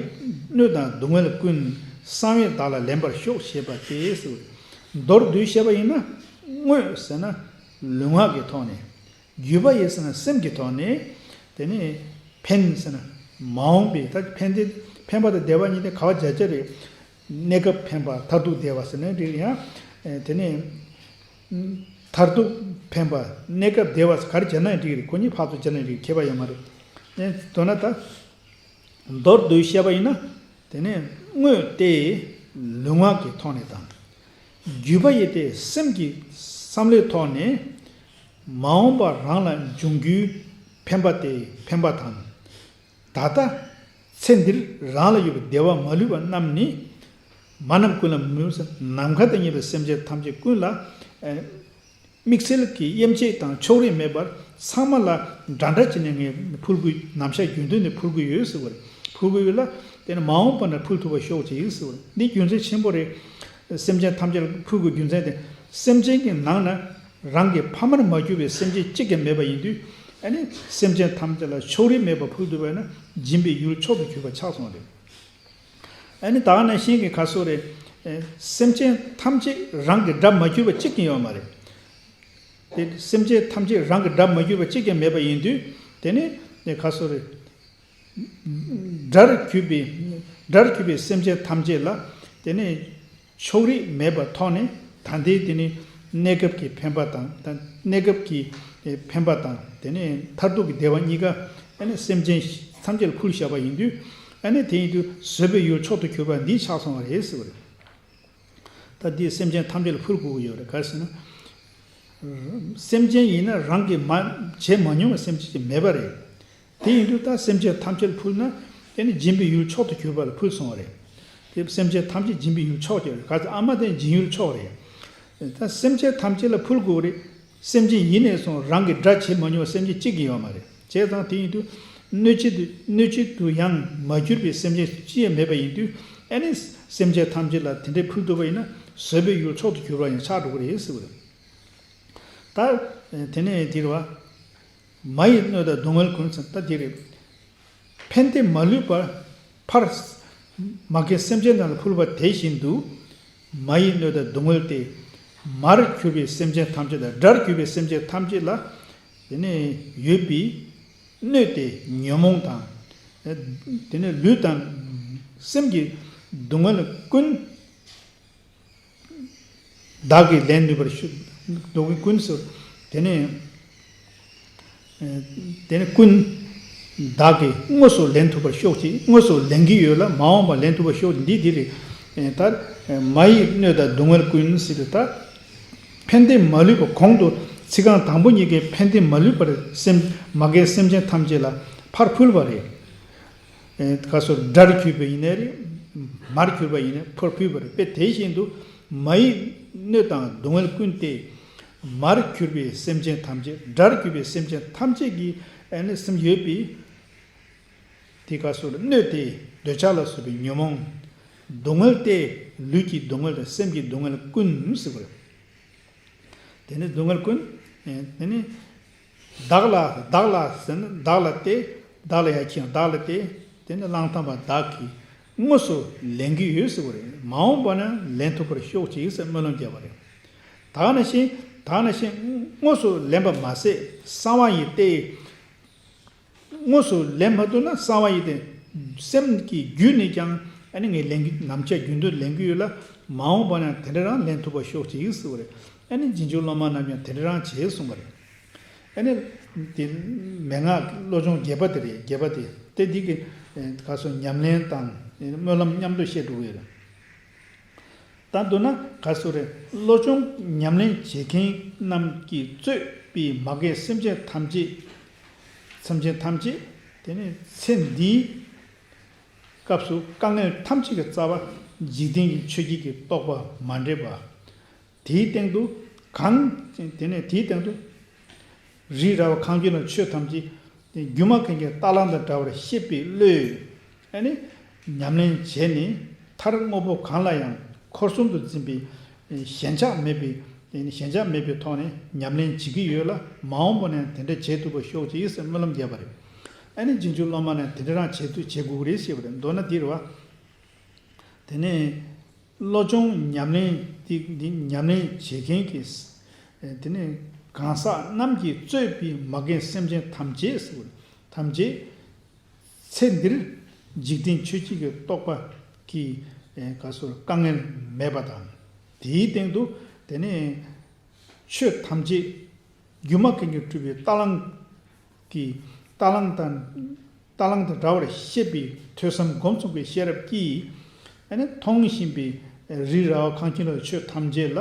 གནོད་དང་སྡུག་བསྔལ་ཀུན། གསང་བས་བདག་ལ་ལེན་པར་ཤོག་ཞེས་པ་སྟེ་ཟེར། མདོར་བསྡུས་བཤད་པ་ཡིན་ན། དངོས་ཟེར་ན་ལུས་ངག་གི་ཐོག་ནས། བརྒྱུད་པ་ཡི་ཟེར་ན་སེམས་ཀྱི་ཐོག་ནས། དེ་ནས་ཕན་ཟེར་ན་མ་འོངས་པའི་ད་ཕན་བདེ་ཕན་པ་དང་བདེ་བ་གཉིས་དེ་ག་བ་བརྒྱ་ཆ་རེད། གནས་སྐབས་ཕན་པ་མཐར་ཐུག་བདེ་བ་ཟེར་ན་འགྲིག་ཡང་། དེ་ནས་མཐར་ཐུག་ཕན་པ་གནས་སྐབས་བདེ་བ་ག་རེ་བྱས་ན་ཡང་འགྲིག་རེད། ཁོ་གཉིས་ཕར་ཚུར་བྱས་ན་འགྲིག་ཁྱད་པར་ཡོད་མ་རེད། དེ་མདོར་ན་ད། མདོར་བསྡུས་བཤད་པ་ཡིན་ན། དེ་ནས་དངོས་དེ་ལུས་ངག་གི་ཐོག་ནས་དང་། བརྒྱུད་པ་ཡི་དེ་སེམས་ཀྱི་བསམ་བློའི་ཐོག་ནས། མ་འོངས་པ་རང་ལ་འབྱུང་རྒྱུའི་ཕན་པ་དེ་ཕན་པ་དང་། ད་ལྟ་ཚེ་འདིར་རང་ལ་ཡོད་པའི་བདེ་བ་མ་ལུས་པ་རྣམས་ནི། མ་རྣམས་ཀུན་ལ་མི་ཕུལ་ཟེར། ནམ་མཁའ་དང་མཉམ་པའི་སེམས་ཅན་ཐམས་ཅད་ཀུན་ལ། དམིགས་བསལ་གྱི་དབྱེ་འབྱེད་དང་ཕྱོགས་རིས་མེད་པར་ཚང་མ་ལ་འདྲ་འདྲ་བྱས་ནས་ངས་ཕུལ་དགོས། ནམ་ཞག་རྒྱུན་དུ་ནས་ཕུལ་དགོས་ཡོད་ཟེར་བ་རེད། ཕུལ་དགོས་ཡོད་ལ། དེ་ནི་མ་འོངས་པ་ན་ཕུལ་ཐུབ་པ་ཤོག་ཅིག་ཟེར་བ་རེད། འདི་རྒྱུ་མཚན་ཆེན་པོ་རེད། སེམས་ཅན་ཐམས་ཅད་ལ་ཕུལ་དགོས་རྒྱུ་མཚན་དེ། སེམས་ཅན་གྱི་ནང་ན་རང་གི་ཕ་མར་མ་གྱུར་པའི་སེམས་ཅན་གཅིག་ཀྱང་མེད་པ་ཡིན་དུས། ཨ་ནི་སེམས་ཅན་ཐམས་ཅད་ལ་ཕྱོགས་རིས་མེད་པར་ཕུལ་ཐུབ་པ་ན་སྦྱིན་པའི་ཡུལ་མཆོག་ཏུ་གྱུར་པ་ཆགས་སོང་བ་རེད། ཨ་ནི་ད་ག་ནང་བཞིན་གྱི་ཁ་སོ་རེད། ཨེ། སེམས་ཅན་ཐམས་ཅད་རང་གི་དགྲ་མ་གྱུར་པ་གཅིག་ཀྱང་ཡོད་མ་རེད། དེ་སེམས་ཅན་ཐམས་ཅད་རང་གི་དགྲ་མ་གྱུར་པ་གཅིག་ཀྱང་མེད་པ་ཡིན་དུས། དེ་ནི་ཁ་སོ་རེད། དགྲར་གྱུར་པའི་དགྲར་གྱུར་པའི་སེམས་ཅན་ཐམས་ཅད་ལ། དེ་ནི་ཕྱོགས་རིས་མེད་པའི་ཐོག་ནས་ད་ལྟའི་དེ་ནི་གནས་སྐབས་ཀྱི་ཕན་པ་དང་། ད་གནས་སྐབས་ཀྱི་ཕན་པ་དང་། དེ་ནི་མཐར་ཐུག་གི་བདེ་བ་གཉིས་ཀ་ཨ་ནི་སེམས་ཅན་ཐམས་ཅད་ལ་ཕུལ་བཞག་པ་ཡིན་དུས། ཨ་ནི་དེ་ཡིན་དུས་བཟོད་པའི་ཡུལ་མཆོག་ཏུ་གྱུར་པ་འདི་ཆགས་སོང་བ་རེད་ཟེར་བ་རེད། ད་འདི་སེམས་ཅན་ཐམས་ཅད་ལ་ཕུལ་དགོས་ཀྱི་ཡོད་རེད། ག་རེ་ཟེར་ན། སེམས་ཅན་ཡིན་ན་རང་གིས་མ་བྱས་མ་མྱོང་བའི་སེམས་ཅན་ཅིག་མེད་པ་རེད། དེ་ཡིན་དུས་ད་སེམས་ཅན་ཐམས་ཅད་ལ་ཕུལ་ན། དེ་ནི་སྦྱིན་པའི་ཡུལ་མཆོག་ཏུ་གྱུར་པ་ལ་ཕུལ་སོང་བ་རེད། དེ་སེམས་ཅན་ཐམས་ཅད་སྦྱིན་པའི་ཡུལ་མཆོག་ཅིག་རེད། ག་ཚོད་ཨ་མ་དེ་སྦྱིན་ཡུལ་མཆོག་རེད། ད་སེམས་ཅན་ཐམས་ཅད་ལ་ཕུལ་དགོས་རེད། སེམས་ཅན་ཡིན་ནས་བཟུང་རང་གི་དགྲ་བྱེད་མ་མྱོང་བའི་སེམས་ཅན་གཅིག་ཀྱང་ཡོད་མ་རེད། བྱས་ཙང་དེ་ཡིན་དུས་གནོད་བྱེད་དུ་གནོད་བྱེད་དུ་ཡང་མ་གྱུར་པའི་སེམས་ཅན་ཅི་ཡང་མེད་པ་ཡིན་དུས། ཨ་ནི་སེམས་ཅན་ཐམས་ཅད་ལ་དེ་འདྲའི་ཕུལ་ཐུབ་པ་ཡིན་ན་བཟོད་པའི་ཡུལ་མཆོག་ཏུ་གྱུར་པ་ཡང་ཆགས་འགྲོ་གི་རེད་ཟེར་བ་རེད། ད་དེ་ནས་དེ་རེད་བ། མ་ཡི་གནོད་དང་སྡུག་བསྔལ་ཀུན་ཟེར། ད་དེ་རེད། ཕན་བདེ་མ་ལུས་པ་ཕར་མ་རྒན་སེམས་ཅན་རྣམས་ལ་ཕུལ་བ་དེ་བཞིན་དུ། མ་ཡི་གནོད་དང་སྡུག་བསྔལ་ཏེ། མར་གྱུར་པའི་སེམས་ཅན་ཐམས་ཅད་དང་དགྲར་གྱུར་པའི་སེམས་ཅན་ཐམས་ཅད་ལ། དེ་ནས་ཡོད་པའི་གནོད་དེ་ཉོན་མོངས་དང་། དེ་ནས་ལུས་དང་སེམས་ཀྱི་སྡུག་བསྔལ་ཀུན། བདག་གིས་ལེན་ནུས་པར་ཤོག། སྡུག་བསྔལ་ཀུན་ཟེར། དེ་ནས། དེ་ནས་ཀུན། བདག་གིས་དངོས་སུ་ལེན་ཐུབ་པར་ཤོག་ཅིག། དངོས་སུ་ལེན་གྱི་ཡོད་ལ་མ་འོངས་པར་ལེན་ཐུབ་པར་ཤོག་ཅིག། འདི་འདི་རེད། ད་མ་ཡི་གནོད་དང་སྡུག་བསྔལ་ཀུན་ཟེར་དུས་ད། ཕན་བདེ་མ་ལུས་པ་གོང་དུ་ཚིག་རྐང་དང་པོ་གཉིས་ཀའི་ཕན་བདེ་མ་ལུས་པར་སེམས་མ་རྒན་སེམས་ཅན་ཐམས་ཅད་ལ་ཕར་ཕུལ་བ་རེད། ཨེ་ག་སོ་དགྲར་གྱུར་པ་ཡིན་ནའི་རེད། མར་གྱུར་པ་ཡིན་ནའི་ཕར་ཕུད་པ་རེད། དཔེ་དེ་བཞིན་དུ་མ་ཡི་གནོད་དང་སྡུག་བསྔལ་ཀུན་ཏེ། མར་གྱུར་པའི་སེམས་ཅན་ཐམས་ཅད། དགྲར་གྱུར་པའི་སེམས་ཅན་ཐམས་ཅད་ཀྱི་ཨ་ནི་སེམས་ཡོད་པའི་དེ་ག་སོ་གནོད་དེ། འདོད་ཆགས་ལ་སོགས་པའི་ཉོན་མོངས། སྡུག་བསྔལ་ཏེ། ལུས་ཀྱི་སྡུག་བསྔལ་དང་སེམས་ཀྱི་སྡུག་བསྔལ་ཀུན་ཟེར་བ་རེད། དེ་ནི་སྡུག་བསྔལ་ཀུན། དེ་ནི་བདག་ལ། བདག་ལ་ཟེར་ན་བདག་ལ་སྟེ། བདག་ལ་ཡང་ཁྱེད་བདག་ལ་སྟེ། དེ་ནི་གླང་དར་མ་བདག་གིས་དངོས་སུ་ལེན་གྱི་ཡོད་ཟེར་བ་རེད། མ་འོངས་པ་ན་ལེན་ཐུབ་པར་ཤོག་ཅིག་ཟེར་སྨོན་ལམ་བརྒྱབ་པ་རེད། ད་ནང་བཞིན། ད་ནང་བཞིན་དངོས་སུ་ལེན་པ་མ་ཟད་གསང་བ་ཡི་སྟེ། དངོས་སུ་ལེན་མ་ཐུབ་ན་གསང་བ་ཡི་སྟེ། སེམས་ཀྱི་རྒྱུད་ནས་ཀྱང་ཨ་ནི་ངས་ལེན་གྱི། ནམ་ཞག་རྒྱུན་དུ་ལེན་གྱི་ཡོད་ལ། མ་འོངས་པ་ན་དེ་འདྲ་རང་ལེན་ཐུབ་པར་ཤོག་ཅིག་ཟེར་བ་རེད། ཨ་ནི་རྗེས་འཇུག་སློབ་མ་རྣམས་ཀྱང་དེ་འདྲ་རང་བྱེད་གསུངས་པ་རེད། ཨ་ནི་དེ་མན་ངག་བློ་སྦྱོང་བརྒྱད་པ་དེ་རེད། བརྒྱད་པ་དེ་དེ་འདི་གི་ག་སོ་ཉམས་ལེན་དང་སྨོན་ལམ་མཉམ་དུ་བཤད་འགྲོ་གི་ཡོད་རེད། ད་མདོར་ན་ག་སོ་རེད། བློ་སྦྱོང་ཉམས་ལེན་བྱེད་མཁན་རྣམས་ཀྱིས་གཙོས་པའི་མ་རྒན་སེམས་ཅན་ཐམས་ཅད། སེམས་ཅན་ཐམས་ཅད་དེ་ནི་ཚེ་འདིའི་སྐབས་སུ་དཀའ་ངལ་ཐམས་ཅད་ཀྱི་རྩ་བ་འཇིག་རྟེན་གྱི་ཆོས་བརྒྱད་ཀྱི་རྟོག་པ་མ་འདྲེས་པ། དེའི་སྟེང་དུ་གང་། དེ་ནས་དེའི་སྟེང་དུ་རི་ར་བ་གངས་ཀྱི་ལ་ཆོས་ཐམས་ཅད་སྒྱུ་མ་མཁན་གྱི་རྟ་གླང་དང་འདྲ་བར་ཤེས་པའི་བློས་ཨ་ནི་ཉམས་ལེན་བྱས་ནས། མཐར་དངོས་པོ་གང་ལ་ཡང་འཁོར་གསུམ་དུ་འཛིན་པའི་ཞེན་ཆགས་མེད་པའི། ཞེན་ཆགས་མེད་པའི་ཐོག་ནས་ཉམས་ལེན་བྱེད་ཀྱི་ཡོད་ལ། མ་འོངས་པ་ནས་དེ་འདྲ་བྱེད་ཐུབ་པ་ཤོག་ཅིག་ཟེར་སྨོན་ལམ་བརྒྱབ་པ་རེད། ཨ་ནི་རྗེས་འཇུག་སློབ་མ་ནས་དེ་འདྲ་རང་བྱེད་ཐུབ་བྱེད་དགོས་ཀྱི་རེད་ཞེས་པ་རེད། མདོར་ན་འདི་རེད་བ། དེ་ནས་བློ་སྦྱོང་ཉམས་ལེན་འདི་འདི་ཉམས་ལེན་བྱེད་མཁན་གྱི། དེ་ནས་གང་ཟག་རྣམས་ཀྱིས་གཙོས་པའི་མ་རྒན་སེམས་ཅན་ཐམས་ཅད་ཟེར་བ་ཐམས་ཅད་ཚེ་འདིར་འཇིག་རྟེན་ཆོས་བརྒྱད་ཀྱི་རྟོག་པ་གིས་ག་སོ་དཀའ་ངལ་མེད་པ་དང་། དེའི་སྟེང་དུ་དེ་ནས་ཆོས་ཐམས་ཅད་སྒྱུ་མ་མཁན་གྱིས་སྤྲུལ་པའི་རྟ་གླང་གི། རྟ་གླང་དང་། རྟ་གླང་དང་འདྲ་བར་ཤེས་པའི་ཐོས་བསམ་སྒོམ་གསུམ་གྱི་ཤེས་རབ་ཀྱིས་ཨ་ནི་མཐོང་བཞིན་པའི་རི་ར་བ་གངས་ཅན་ལ་ཆོས་ཐམས་ཅད་ལ་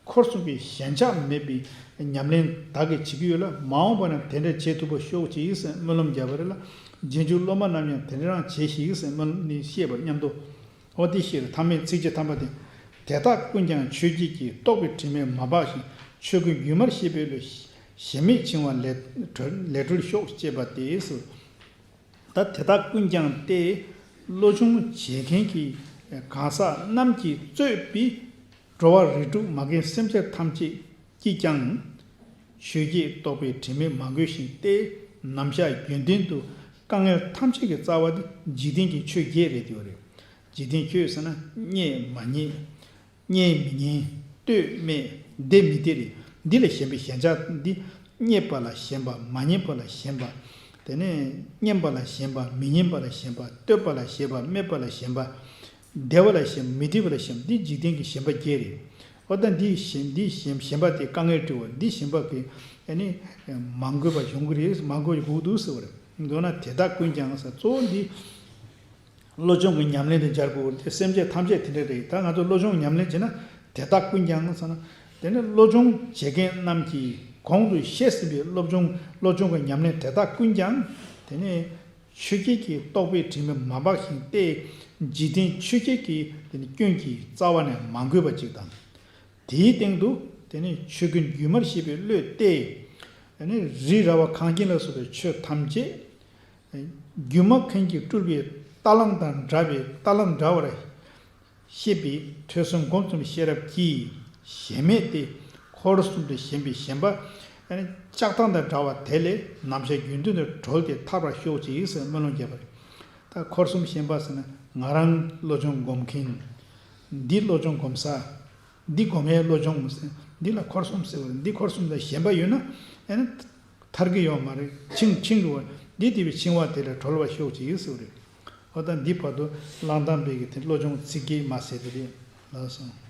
འཁོར་གསུམ་གྱི་ཞེན་ཆགས་མེད་པའི་ཉམས་ལེན་བདག་གིས་བྱེད་ཀྱི་ཡོད་ལ། མ་འོངས་པ་ན་དེ་འདྲ་བྱེད་ཐུབ་པ་ཤོག་ཅིག་ཟེར་སྨོན་ལམ་བརྒྱབ་པ་རེད་ལ། རྗེས་འཇུག་སློབ་མ་རྣམས་ཡང་དེ་འདྲ་རང་བྱེད་ཤིག་ཟེར་སྨོན་ལམ་ནི་བཤད་པར་མཉམ་དུ། འོ་དེ་ཤེས་རབ་ཐ་མའི་ཚིགས་བཅད་ཐ་མ་དེ། དེ་དག་ཀུན་ཀྱང་ཆོས་བརྒྱད་ཀྱི། རྟོག་པའི་དྲི་མས་མ་སྦགས་ཤིང་། ཆོས་ཀུན་སྒྱུ་མར་ཤེས་པའི་བློས། ཞེན་མེད་འཆིང་བ་ལས་གྲོལ་ལས་གྲོལ་ཤོག་ཅེས་པ་སྟེ། ད་དེ་དག་ཀུན་ཀྱང་སྟེ། བློ་སྦྱོང་བྱེད་མཁན་གྱི་གང་ཟག་རྣམས་ཀྱིས་གཙོས་པའི་འགྲོ་བ་རིགས་དྲུག་མ་རྒན་སེམས་ཅན་ཐམས་ཅད་ཀྱིས་ཀྱང་། ཆོས་བརྒྱད་རྟོག་པའི་དྲི་མས་མ་གོས་ཤིང་སྟེ། ནམ་ཞག་རྒྱུན་ལྡན་དུ་དཀའ་ངལ་ཐམས་ཅད་ཀྱི་རྩ་བ་དེ་འཇིག་རྟེན་གྱི་ཆོས་བརྒྱད་རེད་དེ་བ་རེད། འཇིག་རྟེན་ཆོས་ཟེར་ན་རྙེད་མ་རྙེད། རྙེད་མི་རྙེད། ལྟོས་མེད། བདེ་མི་བདེ་རེད། འདི་ལ་ཞེན་པའི་ཞེན་ཆགས་འདི། རྙེད་པ་ལ་ཞེན་པ། མ་རྙེད་པ་ལ་ཞེན་པ། དེ་ནས་རྙེད་པ་ལ་ཞེན་པ། མི་རྙེད་པ་ལ་ཞེན་པ། ལྟོས་པ་ལ་ཞེན་པ། སྨྲས་པ་ལ་ཞེན་པ། བདེ་བ་ལ་ཞེན་པ། མི་བདེ་བ་ལ་ཞེན་པ། འདི་འཇིག་རྟེན་གྱི་ཞེན་པ་བརྒྱད་རེད། འོ་ད་འདི་ཞེན་འདི་ཞེན་ཞེན་པ་དེ་དཀའ་ངལ་སྤྲད་པ། འདི་ཞེན་པ་གི་ཨ་ནི་མ་འགོས་པ་ཡོང་གི་རེད། མ་འགོས་དགོས་འདུག་ཟེར་བ་རེད། མདོར་ན་དེ་དག་ཀུན་ཀྱང་ཟེར་གཙོ་བོ་འདི། བློ་སྦྱོང་གི་ཉམས་ལེན་དུ་སྦྱར་དགོས་ཏེ། སེམས་ཅན་ཐམས་ཅད་དེ་འདྲ་རེད། ད་ང་ཚོ་བློ་སྦྱོང་ཉམས་ལེན་བྱེད་ན་དེ་དག་ཀུན་ཀྱང་ཟེར་ན། དེ་ནི་བློ་སྦྱོང་བྱེད་མཁན་རྣམས་ཀྱིས་གོང་དུ་བཤད་ཟིན་པའི་བློ་སྦྱོང་བློ་སྦྱོང་གི་ཉམས་ལེན་དེ་དག་ཀུན་ཀྱང་དེ་ནི་ཆོས་བརྒྱད་ཀྱི་རྟོག་པའི་དྲི་མས་མ་སྦགས་ཤིང་སྟེ། འཇིག་རྟེན་ཆོས་བརྒྱད་ཀྱི་དེ་ནི་སྐྱོན་གྱི་རྩ་བ་ནས་མ་གོས་པ་ཅིག་དང་། དེའི་སྟེང་དུ་དེ་ནི་ཆོས་ཀུན་སྒྱུ་མར་ཤེས་པའི་བློས་ཏེ། དེ་ནི་རི་ར་བ་གངས་ཅན་ལ་སོགས་པའི་ཆོས་ཐམས་ཅད་སྒྱུ་མ་མཁན་གྱིས་སྤྲུལ་པའི་རྟ་གླང་དང་འདྲ་བའི་རྟ་གླང་འདྲ་བར་ཤེས་པའི་ཐོས་བསམ་སྒོམ་གསུམ་ཤེས་རབ་ཀྱིས་ཞེན་མེད་དེ། འཁོར་གསུམ་དུ་ཞེན་པའི་ཞེན་པ་ལྕགས་ཐག་དང་འདྲ་བ་དེ་ལས་ནམ་ཞག་རྒྱུན་ལྡན་དུ་གྲོལ་ཏེ་ཐར་བར་ཤོག་ཅིག་ཟེར་སྨོན་ལམ་བརྒྱབ་པ་རེད། ད་འཁོར་གསུམ་ཞེན་པ་ཟེར་ན་ང་རང་བློ་སྦྱོང་སྒོམ་མཁན། འདི་བློ་སྦྱོང་སྒོམ་ས། འདི་སྒོམ་ཡས་བློ་སྦྱོང་ཟེར། འདི་ལ་འཁོར་གསུམ་ཟེར་བ་རེད། འདི་འཁོར་གསུམ་ལ་ཞེན་པ་ཡོད་ན་ཨ་ནི་ཐར་གི་ཡོད་མ་རེད། འཆིང་འཆིང་འགྲོ་བ། འདི་དེ་བས་འཆིང་བ་དེ་ལས་གྲོལ་བར་ཤོག་ཅིག་ཟེར་བ་རེད། འོ་ད་འདི་བར་དུ་གླང་དར་མ་པའི་གི་དེ་བློ་སྦྱོང་ཚིག་བརྒྱད་མ་ཟད་དེ་རེད། ལགས་སོ།